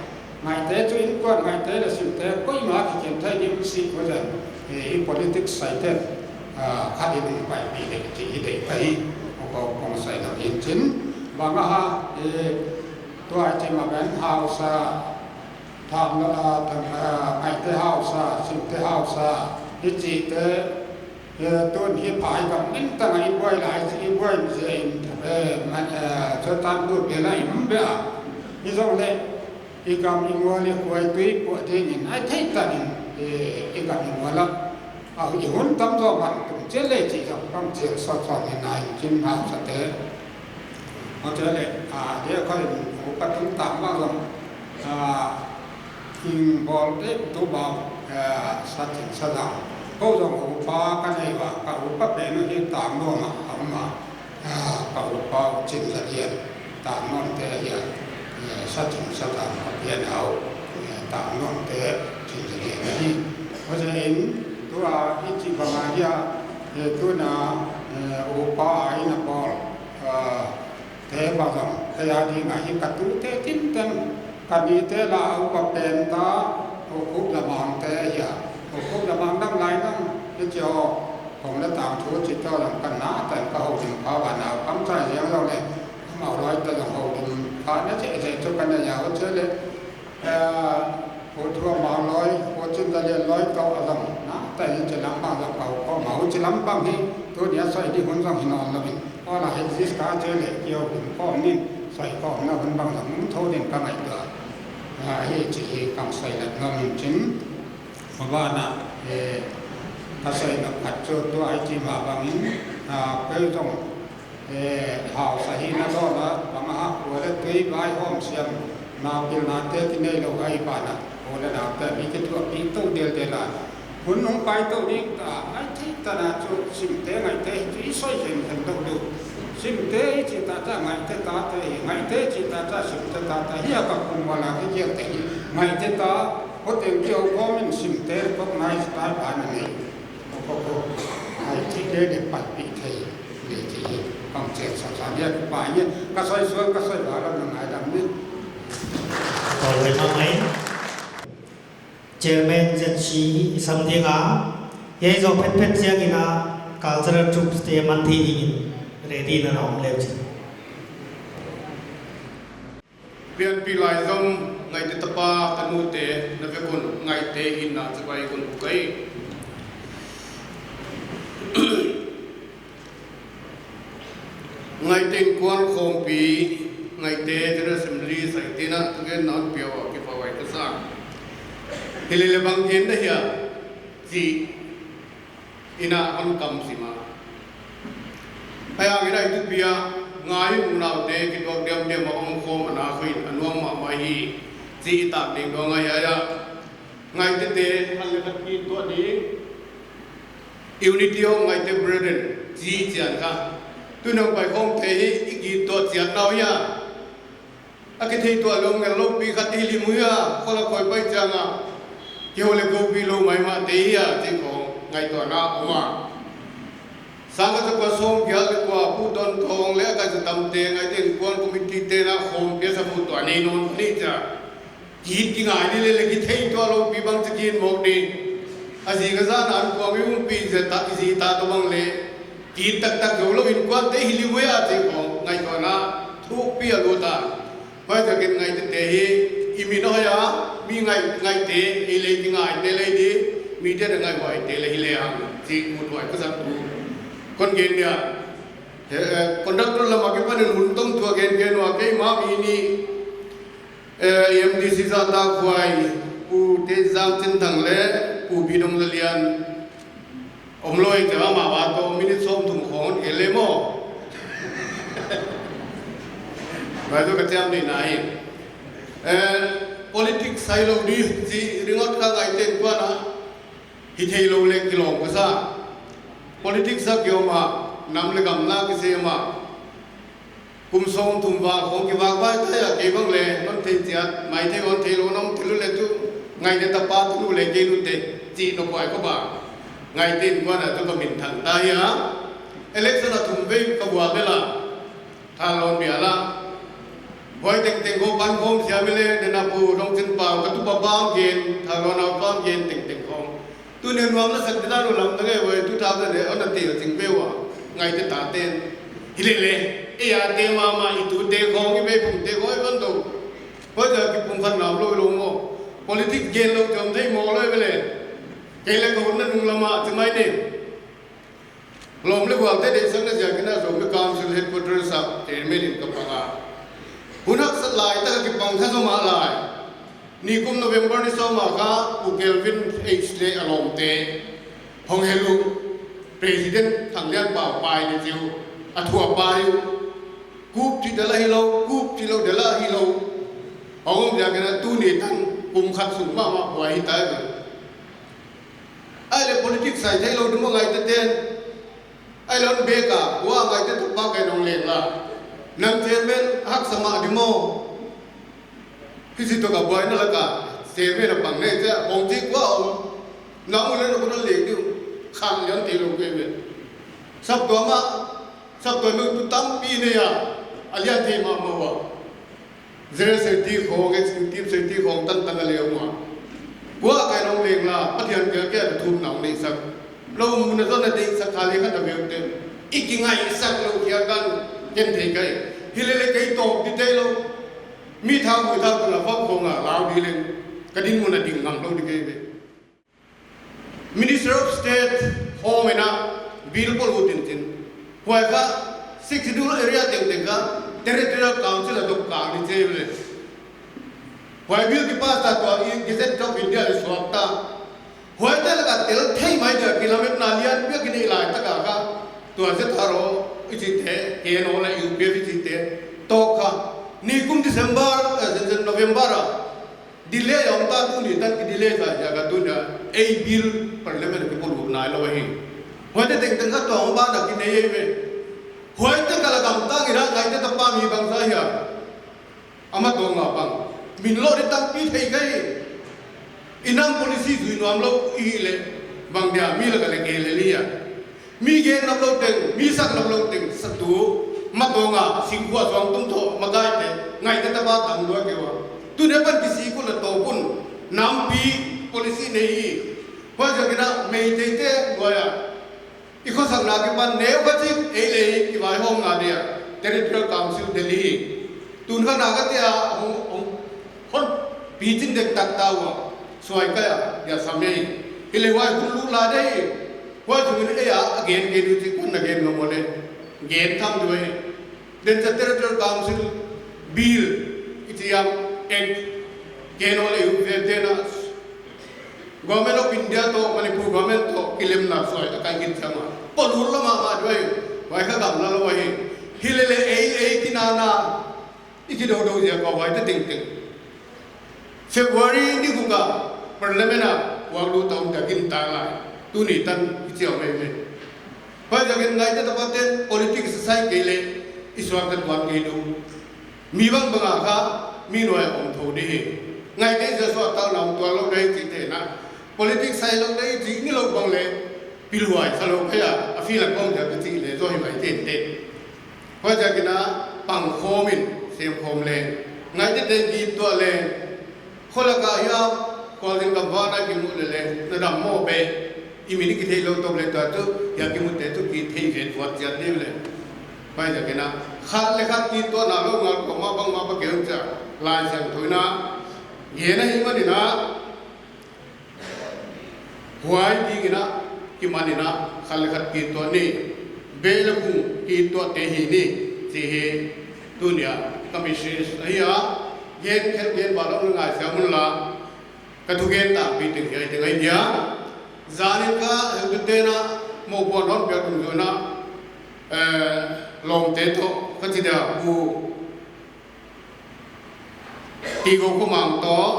Ngaihte chu inkuan ngaihte leh Simte koimah kikhen thei ding si ko zen. Eh, i politics saite, ah, khat in paipih leh chi hi dei ka hi. Ko, ko, kong sai na in chin. Bang a ha, eh, tua chi ma ben hausa, tham, ah, tham, ah, ngaihte hausa, Simte hausa, i chite, eh, tun hi phai kam min tang a i buai lai, i buai zen, eh, man, eh, cho tan tu bela i um bia. I zong leh, i gam i mual i kuai tui puah dingin, ai thei tan in, eh, i gam i mual a. A, i hun tam zaw man tum chial leh chi zong kam chial sawt sawt in a in chin hausa te. Hausa leh, ah, dia kha in upa tum tam ma zong, ah, ing bawl te tu bawl, ah, sa chin sa zang. Ko zong upa ka nei ua, ka upa pen hi tam lo ma, a um a. Ah, ka upa Chinzalian, Tangnuam te hi a, eh, sa chin sa zang ka pian hau, eh, Tangnuam te Chinzalian hi. Huaiziakin tua i chih bang a hi a, eh, tuna, eh, upa a ina bawl, ah, te bang zong, kei a ding a hi ka tute tinten, ka nite la a upa pen ta, U Khup Lamang te hi a, U Khup Lamang dang lai nang, i chi aw, kong leh tangthu chi tawh zong ka na tan ka houlim pha ua na, kam chai ziang zong leh, amau loi te zong houlim pha na cheh cheh chu ka na ya u cheh leh, eh, U Thu Amau loi, U Chinzalian loi tawh a zong, na, ta hi chi lam bang zong ka u ko ma u chi lam bang hi, tuni a soi di hun zong hi nawn lou in. Aw la hi zis ka cheh leh, kio hun kawm nin, soi kawm na hun bang zong, um tho din ka ngaihtuah. Ah, hi chi hi kam soi leh ngam in chin. Mabana, eh, ka soi na khat chu tua i chi ma bangin, ah, kei zong, eh, hausa hihna dawn a, bang a ha, kua leh tui vai hawm siam, na pilna te ki nei lou ai bana, kua leh na te mi ki thuah pi tou del del a. Hun hong pai tou ding ta, ai thei ta na chu Simte ngaihte hi chu i soi hen hen dou dou. Simte i chi ta ta ngaihte ta te hi, ngaihte chi ta ta Simte ta ta hi a ka kum wala ki kial te hi, ngaihte ta, Khoteng ki au kawm in Simte recognize tai ban a nei. Ko, ko, ko. Ai, chi te de pat pi thei. Ni chi hi. Pang chen sa sa ni a pa ni. Ka soi sual, ka soi ba la na ngai dam ni. Ko le ma mai. Chairman Z C i sam ding a. Hiai zoh phetphet chiang in a cultural troupes te man thei ding in ready na na om leu chin. Pianpih lai zong Ngaihte tapa ka nute na vek un Ngaihte hinna chibai kun kai. Ngaihte inkuan khawmpi, Ngaihte General Assembly saite na thugen na hon pia ua kipahhuai ka sa. Hilele bang gen na hia, chi in a hon kam sim a. Ahihhangin a i thupi a, ngai unaute kituak diamdiam a om khawm a na khawng in a nuam mahmah hi, chi i tak ding dong ahi a. Ngaihte te, khat leh khat kituak ding, unity of Ngaihte brethren, chi chian kha. Tuni a pai khawmte hi i kituak chiat na uh hia. A kitheituah lou ngel lou pi khat hi lim uh hia, khawl a khawl pai chiang a, kihou leh kihoupi lou maimah te hi a, chih khawng ngaihtuahna om a. Sang khat za kua sawmgiat leh kua Pu Ton Thawng leh a kaizatam te Ngaihte inkuan committee te na khawm pia sa pu tua nei nawn ni chia. Kit kingai ni leh leh kitheituah lou pi bangchi ki en mawk ni. A zi ka zan a an kuang i umpi zi ta, zi ta toh bang leh kit taktak zou lou inkuan te hi lim uh hia chih khawng ngaihtuahna thupi a lut a. Huaiziakin Ngaihte te hi, i min a hoih a, mi ngai, ngaihte, hi leh kingaite leh di, mite na ngaihhuaite leh hi lehang, chih muthuai ka zat uh. Kon gen dia. He, eh, conductor lam a kipan in hun tawm thu a gen gen ua, keimah mi ni, eh, M D C zahtakhuai, Pu Tezang Chinthang leh Pu Bidong Lalian. Om lou i chia mah ba toh minute sawmthum khawng hon kei leh maw. Bai toh ka chiam ni na hi. Eh, politics sai lou di chih ringot ka Ngaihte inkuan a. Hi thei lou leh kilawm ka sa. Politics a ki om a. nam leh gam na kisem a, kum sawmthum val khong kivakvai ta a, kei bang leh non thei chiat, maithei hon theilou na om thil leh tu, Ngaihte tapa tanu leh kei nute, chih nop huai khop a, Ngaihte innkuan a tu ka minthang ta hi a. Election a thumvei ka vual lel a, Thanlon bial a. Huai tengteng khong pan khawm siam leh, nena pu Lawngchinpau, ka tupa bang gen, Thanlon a bang gen tengteng khong. Tuni nuam na sak di dan uh lam ta nge, huai two thousand e, ana ti a ching ve ua. Ngaihte taten. Hilele, ei a te mahmah, i tute khong, i beipumte khong, i van dou. Huai ta kipumkhat nam lou lou maw. Politics gen lou chom thei maw lou vele. Kei leh ka hun na nung lam a, chi mai ni. Lawm leh vualte deihsakna ziakin a Zomi Council Headquarters a chairman in ka pang a. Hun haksat lai tak a kipang kha zom a lai. Nikum November ni sawm a kha Pu Kelvin H leh a lawmte. Hong hel uh President Thanglianpau pai ni chiu. A thu a pai uh. Kup chi dala hilou, kup chi lou dala hilou. Hong om ziakin a tuni tan kum khat sung mahmah buai hi ta hi. Ahihleh politics sai theilou di maw Ngaihte ten. Ahihleh hon bek a, kua Ngaihte tapa kei nong leng la. Nang chairman haksa mah di maw. Hichi toh ka buaina lak a, chairman a pang nei chia, hong chi kua om. Nang u leh na kua leng di, khan lian theilou kei ve. Saptuam a, saptuam nu tu tampi nei a, a lian thei mahmah ua. General Secretary khong, Executive Secretary khong tan tan a leh om a. Kua kei nong leng la, Pathian kia kia thum nong nei sak. Lou mun a zon a deihsak kha leh kha ta ve ute. I kingaihsak lou kia kan, ken thei kei. Hilele kei tawp di theilou. Mi thau, mi thau tu na fak khong a, lau di leng. Ka dinmun a ding ngam lou di kei ve. Minister of State, Home in a bill pawl ut in chin. Huai kha Sixth Schedule area tengteng kha Territorial Council a dok kang ni che ve. Huai bill kipass ta tua i Gazette of India a suak ta. Huaite lak a tel thei mai dia kilametna lian piak i neih lai tak a kha. Tua Z R O i chihte, K N O leh U P F i chihte. Toh kha. Nikum December, eh, zen zen November a. Delay a om ta tuni tan ki delay ta ziak a tuni a ei bill parliament a kipawl ut nailou ahi. Huaite tengteng kha tua hong ban a ki nei ei ve. Huaite ka la gamtang in a Ngaihte tapa mi bangzah hia. Ama tawng a bang. Min loh di tampi thei kei. I nam policy zui nuam lou i leh. Bang dia mi lak a leh ke leh lia. Mi gen nop lou teng, mi sak nop lou teng, sa tu, ma tawng a, singkhuah suang tum toh, makaite, Ngaihte tapa tang lua kei ua. Tuni a pan kisik un a tawp un, nampi policy nei hi. Huaiziakin a, Meiteite, huai a. I khosakna kipan neu kha chik, ei leh ei, kivaihawmna dia, Territorial Council Delhi. Tun kha na ka tia, hong, hong, hon, pichin dek tak ta ua, suai kai a, dia samei. Hileh huai hun lut lai dei, Huai chungin ei a, a gen gen uh chih kon na gen ngam maw leh. Gen tham di uh ahi. Den cha Territorial Council Bill i chi a, Act, K N O leh U P F te na. Government of India toh, Manipur government toh, kilemna suai, a kai gin chama. Pawl ut lou mahmah di uh ahi. Huai kha gamla lou ahi. Hilele ei, ei kinana. I kidoudou ziak a huaite tengteng. February ni guk a Parliament a puak lut a om dia gintak lai. Tuni tan i chi a om ei ve. Huaiziakin Ngaihte tapaten politics sai kei leh i suakta tuan kei lou. Mi bangbang a kha mi nuai a om thou di hi. Ngaihte zia suakta na om tuan lou di chihte na. Politics sai lou di chih ni lou bang leh pilhuai sa lou kei a, a field a kawm dia ka chih leh zaw hi mai tenten. Huaiziakin a pangkhawm in, semkhawm leng. Ngaihte teng kituah leng. Kholak a hiam, khualzin gam van a kimu leleng, na dam maw be. I min i kitheilou tawp leh tua tu, hiai kimute tu kithei vet vuat chiat ni leh. Huaiziakin a, khat leh khat kituahna lou ngal kawm a bangmah pa keu chia, Laisiangthou in a. Gen ahihman in a, Huai dingin a, kiman in a, khat leh khat kituah ni. Beh leh bung kituah te hi ni, chih hi, tuni a, ka message ahi a, gen khel gen val lou ngaihsiam un la, ka thugen tampi teng hiai teng ahi dia. Zanin ka, heutute'n a, mohpuakna hon piak dungzui in a, eh, lawmte toh, ka chi dia, Pu Tigo Khumang toh,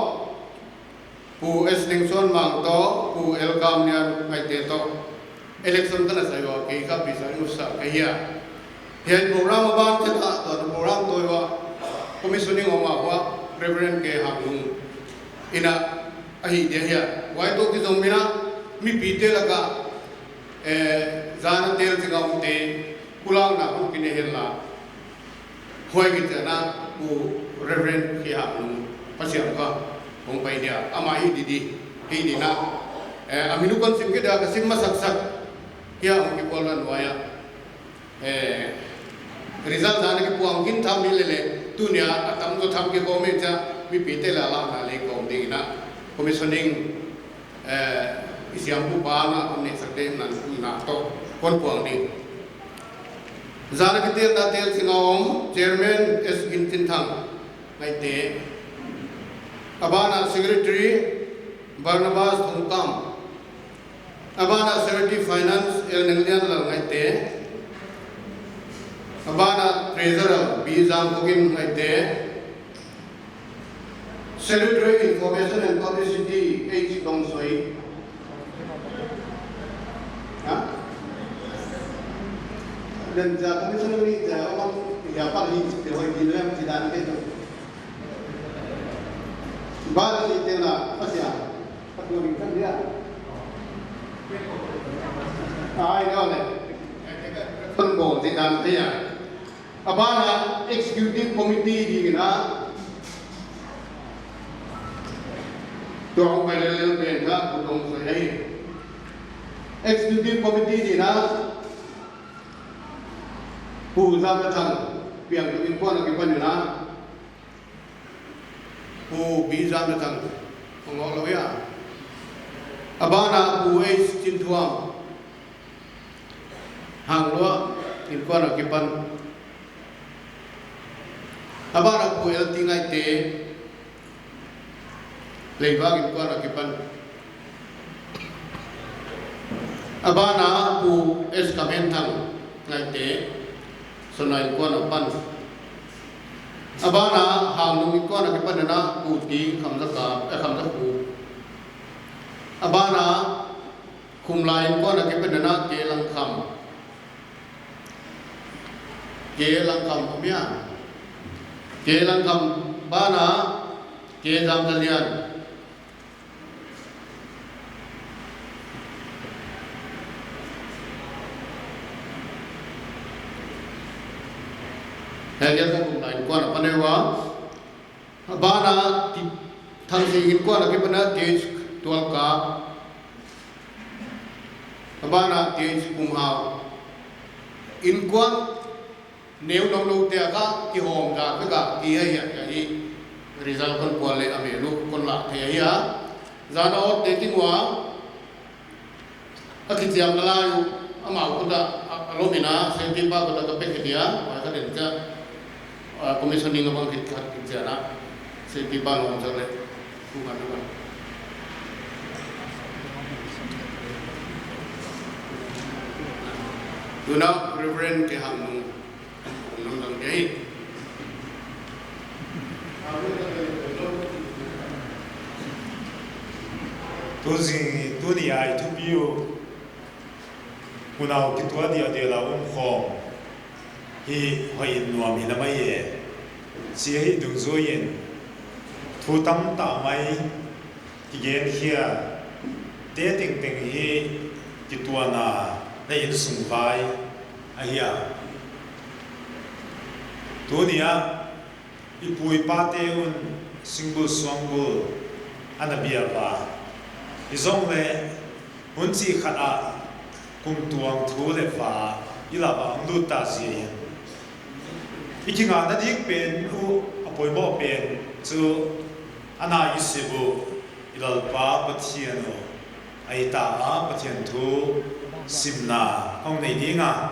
Pu S Nengsuan Mang toh, Pu L Kamlian Ngaihte toh. Election ka na sai ua, kei kha pisa nu sa ka hia. Hiai program a ban chiat a, tua program toh ua, commissioning om a ua, Reverend K. Hanglung in a, ahi dia hia. Huai toh kizom in a, mipite lak a, eh, zan a tel ching a omte, pulakna hon kinei henla. Huai kichian a, Pu Reverend K. Hanglung, Pasian ka, hong pai dia, amah hi di di, hi di na. Eh, a min uh kon sim kei dia, ka sim masak sak. Hia hong kipual lan huai a. Eh, result zan a kipuang kin tham mi lele, tuni a a tam zaw tham kei kawm e chia, mipite lak a lak a lei kawm ding in a. Commissioning, eh, i siampu pa na, kon neihsak ding na, na toh, kon puang ding. Zan a kitelna tel ching a om, Chairman S. Ginchinthang, Ngaihte. A ban a Secretary, Barnabas Thongkam. A ban a Secretary Finance, L. Nenglianlal, Ngaihte. A ban a Treasurer, B. Zangkhokin, Ngaihte. Secretary Information and Publicity, H. Dongsoi. Ha? Dan ja commissioner ni ja, ya pa ni te hoi di lem ti dan ke tu. Ba ni te na, Pasian. Patu ni kan dia. Ai, no le. Pun bo ti dan dia. A ban a Executive Committee ding in a, tua hong pai lel lel pen kha Pu Dongsoi ahi. Executive Committee ding in a, Pu Zamnathang, Piangthak inkuan a kipan in a, Pu B. Zamnathang, hong ngawh lou hia. A ban a Pu H. Chinthuam, Hanglua inkuan a kipan. A ban a Pu L. T. Ngaihte, Leivak inkuan a kipan. A ban a Pu S. Kamenthang, Ngaihte, Sona inkuan a pan. A ban a Hanglung inkuan a kipan in a Pu T. Khamzakap, eh, Khamzakhup. A ban a Khumlai inkuan a kipan in a K. Langkham. K. Langkham om hia. K. Langkham ban a K. Zamzalian. Hei, K. Langkham inkuan a pan e ua. A ban a T-, Thangsing inkuan a kipan a Th. Tualkap. A ban a Th. Kumhau. Inkuan neu nong lo te a kha kihawm zak vek a ki hia hia hia hi. Result kon pual le a mel uh kon la thei hia. Zan a awt te ki ngua. A kichiamna lai uh, amau kut a, a, a lawm in a, safety pa kut a ka pe khe dia, huai ka den chia, a, commissioning a bang kit khat kit chia na, safety pa lawm chia le, ku man na. Tuna Reverend K. Hanglung. Tuzing, tuni a i thupi uh, unau kituak diaudiau a om khawm hi hoih in nuam hi na mai e. Chi hi dungzui in thu tamtak mai kigen khia te tengteng hi kituahna leh insung vai ahi a. Tuni a i pu i pate un singbul suangbul ana bia ua. Hijongleh hun chih khat a kum tuang thu leh va i lak a hong lut ta zia in i kingakna ding pen uh a poimoh pen chu a na i sep uh i Lalpa Pathian uh ahi ta a, Pathian thu simna kong nei ding a,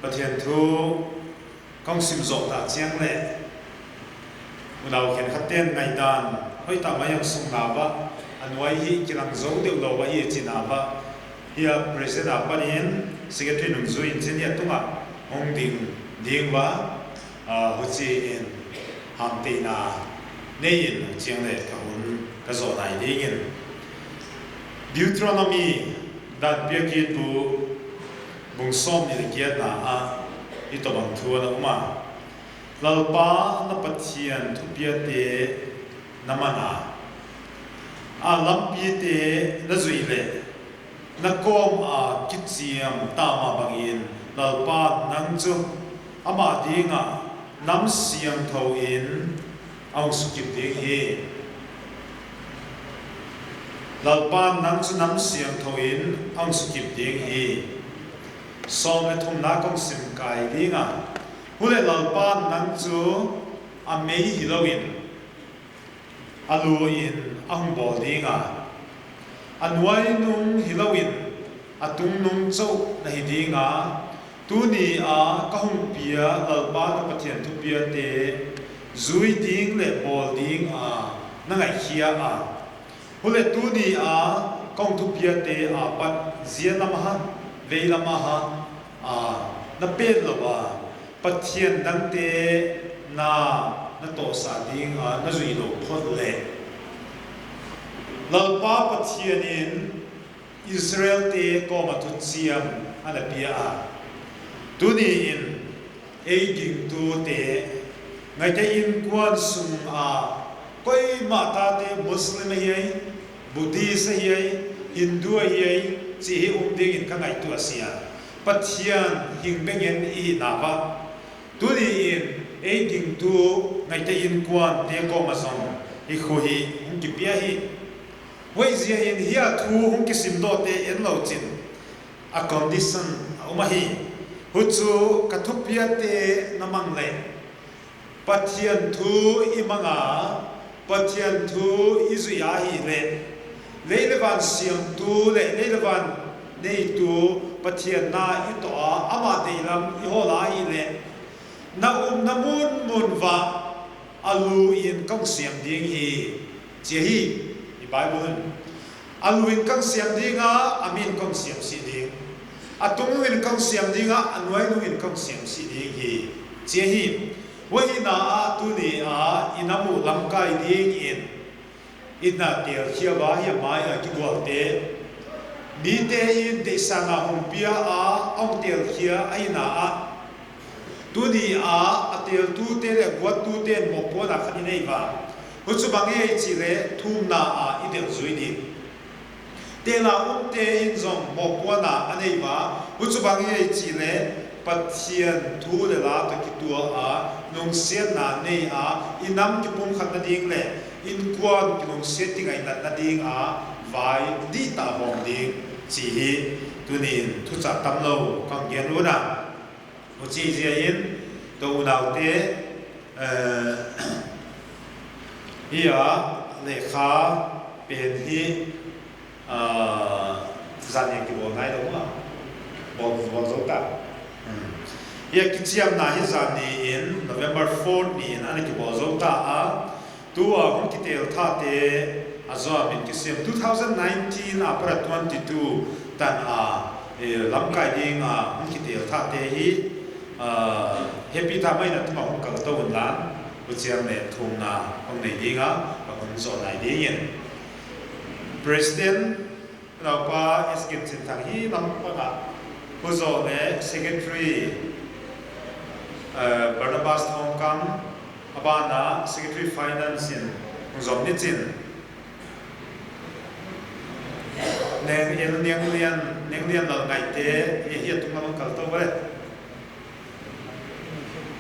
Pathian thu kong sim zoh ta chiang leh unau khenkhat ten ngaihdan hoih tak mai a sung na ua, a nuai hi kilang zou deuh lou ahi chi na ua, hiai president apan in secretary nungzui in chin hiai tung a hong ding ding ua, a, huchi in hamtheihna nei in chiang leh ka hun ka zoh nai ding in. Deuteronomy Piakitbu bung sawmnih leh giatna ah hichibang thu ana um a, Lalpa na Pathian thupiate na man a, a lampite na zuih leh na kawm a kichiam ta mah bangin Lalpa nang chu amah ding a nam siangthou in a hong sukip ding hi. Lalpa nang chu nam siangthou in a hong sukip ding hi. Sawm leh thumna kong sim kai ding a, huleh Lalpa nang chu a mei hilou in a lu in a hong bawl ding a, a nuainung hilou in a tungnung chauh na hi ding a, tuni a ka hong pia Lalpa na Pathian thupiate zui ding leh bawl ding a na ngaihkhia a, huleh tuni a ka hong thupiate apat zia lam ah, vei lam ah a na pen lou a, pathian dangte na, na tawhsa ding a na zuih lou phot leh, Lalpa Pathian in Israelte kawm a thuchiam ana pia a, tuni in ei gingtute, ngaihte innkuan sung a koimah tate, Muslim ahi ai, Buddhist ahi ai, Hindu ahi ai, chih hi um ding in ka ngaihtuah sia. Pathian hing bek in i hihna ah, tuni in ei gingtu ngaihte innkuante kawm a zong hi khu hi hong kipia hi. Huaiziakin hiai thu hong kisimdawhte en lou chin, a condition a um ahi. Huchu ka thupiate na mang leh, Pathian thu i mang a, Pathian thu i zuih a hih leh, lei leh van siamtu leh lei leh van neitu Pathian na i tawh a, amah deihlam i hawl a hih leh, na umna mun mun uah a lu in ka hong siam ding hi, chi hi. I Bible in, a lu in ka hong siam ding a, a min ka hong siam sih ding. A tungnung in ka hong siam ding a, a nuainung in ka hong siam sih ding hi, chi hi. Huai ahihna ah tuni a i na muh lamkai ding in, i na telkhia a, hiai mai a kigualte, mite in deihsakna hong pia a, hong telkhia ahihna ah, tuni a a teltute leh guattute in mohpuakna khat i nei ua. Huchibang ei chih leh thumna a i tel zui ding. Tel a umte in zong mohpuakna a nei ua. Huchibang ei chih leh Pathian thu leh la toh kituak a lungsiatna nei a, i nam kipumkhatna ding leh innkuan kilungsiat kingainatna ding a vai dihtah hong ding, chi hi. Tuni in thuchah tamlou kong gen ut a, huchi ziakin tou unaute, eh, hiai lehkha pen hi, ah, zan ni kibawl nai lou a, bawl, bawl zou ta. Hmm. Hiai kichiamna hi zan ni in, November fourth ni in ana kibawl zou ta a, tua hong kitel thate a zuam in kisem, two thousand nineteen a para twenty-two tan a, eh, lamkai ding a hong kitel thate hi, ah, happy ta mai na tuma hong kal tou un lan, huchiang leh thumna hong nei ding a, a hong zou nai ding in. President, Lalpa S Ginsinthang hi lam pang a, huzoh leh Secretary, eh, Barnabas Thongkam, a ban a Secretary Finance in hong zom ni chin. Neng El Neng Lian, Neng Lian Lal Ngaihte, eh, hiai tung lam kal tou ve.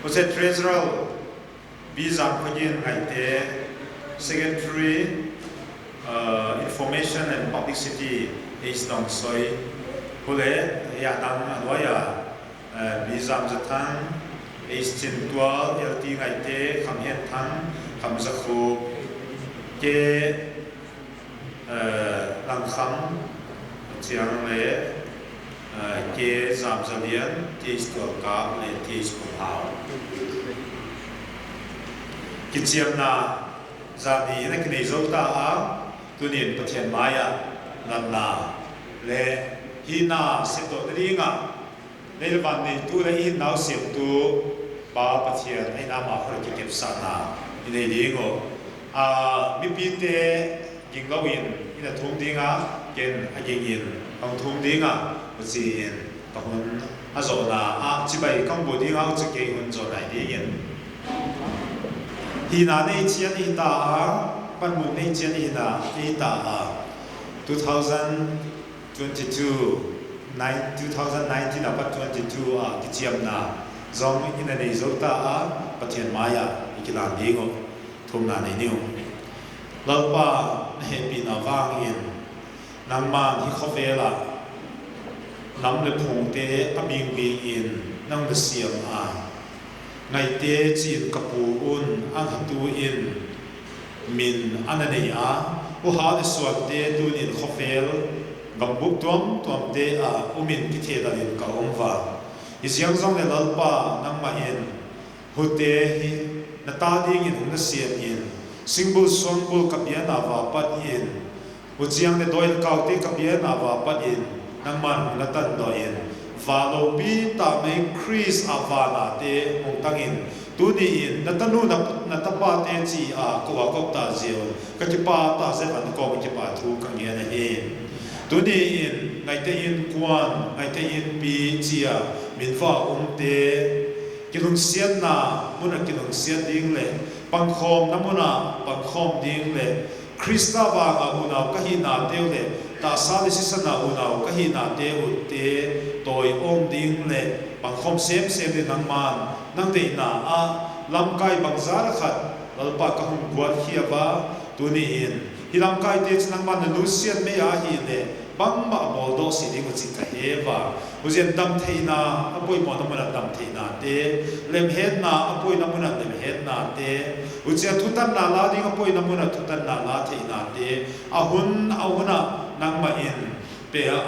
Huchiin Treasurer, Bizam Khogin Ngaihte, Secretary, uh, Information and Publicity, H Dong Soi, huleh, hiai a dang a nuai a, uh, Bizam Zathang, H Chin Tual, L T Ngaihte, Kham Hian Thang, Kham Za Khup, K, eh, Langkham, chiang leh, eh, K Zam Za Lian, T H Tual Kap leh T H Pum Hau. Kichiamna zan ni in a kinei zou ta a, tuni in Pathian mai a natna leh hihna sepdohna ding a, lei leh van neitu leh i hinna uh siamtu Pa Pathian ahihna mah khol kikepsakna i nei ding uh. Ah, mipite Ging lou in, in a thum ding a, ken a ging in, kong thum ding a, huchiin, ka hun a zohna ah, chibai kong bu ding a, huchi kei hun zoh nai ding in. Hihna nei chiat i ta a, panmun nei chiat i hihna i ta a. Two thousand twenty-two, nine, two thousand nineteen apat twenty-two a kichiamna zong in a nei zou ta a, Pathian mai ah i kilan ding uh. Thumna nei ni uh. Lalpa, na hehpihna vangin, nangman hih khovel ah nam leh phungte a bingbing in nang na siam a. Ngaihte chi'n ka pu un, a hatu in min a na nei a. Huhau leh suante tuni'n khovel gambup tuamtuamte ah um in kithehdalh in ka om ua. Hi ziang zong leh Lalpa, nangmah in hute hi na ta dingin hong na siam in, singbul suangbul ka biakna ua pat in, huchiang leh dawi leh kaute ka biakna ua pat in, nangman hong na tandawh in, va loupi tak mai Khrist a vana te hong tang in, tuni in na tanu na, na tapate chi a kou a kop ta ziau, ka kipak ta ziau, van kong kipak thu ka ngen ahi. Tuni in Ngaihte Innkuan, Ngaihte Innpi chi a min va umte, kilungsiatna mun ah kilungsiat ding leh, pangkhawmna mun ah pangkhawm ding leh, Khrista vang a unau ka hihna te uh leh, tahsa leh sisan a unau ka hihna te uh te, tawi om ding leh, pangkhawm semsem ding nangman, nang deihna ah, lamkai bangzah khat, Lalpa ka hong guat hi ua, tuni in, hih lamkaite chu nangman na nusiat mai ahih leh, bangmah bawl doh sih ding uh chih ka he ua. Huchiin damtheihna a poimohna mun ah damtheihnate, lemhetna a poina mun ah lemhetnate, huchiin thutanna la ding a poina mun ah thutanna la theihnate, a hun a hun ah nangmah in pe a,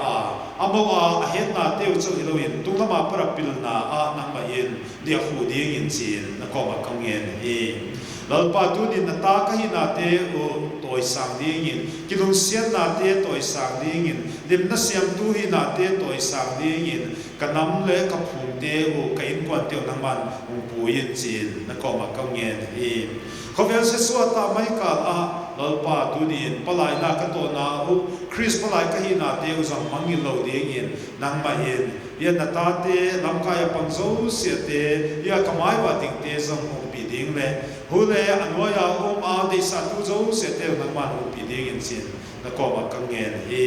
a mou a, a hetnate uh chauh hilou in, tunglam a para pilna ah nangmah in dia khu ding in chi'n na kawm ah kong ngen hi. Lalpa, tuni'n na ta ka hihnate uh tawisang ding in, kilungsiatnate tawisang ding in, limna siamtu hihnate tawisang ding in, ka nam leh ka phungte uh, ka innkuante uh nangman hong pui in chi'n na kawm ah kong ngen hi. Khovel siatsuah tak mai kal ah, Lalpa, tuni'n palaina ka tawpna uh, Khrist palai ka hihnate uh zong mangngilh lou ding in, nangmah in, hiai na tate, lamkai a pang zosiate, hiai ka mai ua dingte zong ompih ding leh, hu leh a nuai a um a deihsaktu zosiate nangman ompih ding in chi'n na kawm ah kong ngen hi.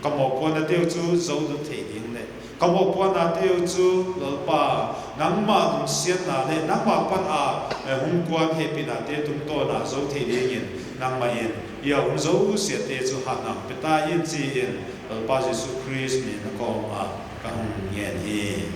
Ka mohpuanate uh chu zou thei ding leh, ka mohpuanate uh chu Lalpa, nangmah lungsiatna leh nangmah apat a, eh, hong kuan hehpihnate tungtawn a zou thei ding in, nangmah in, hiai a um zosiate chu hatna pe ta in chi'n, Lalpa Jesu Khrist min in na kawm ah ka hong ngen hi.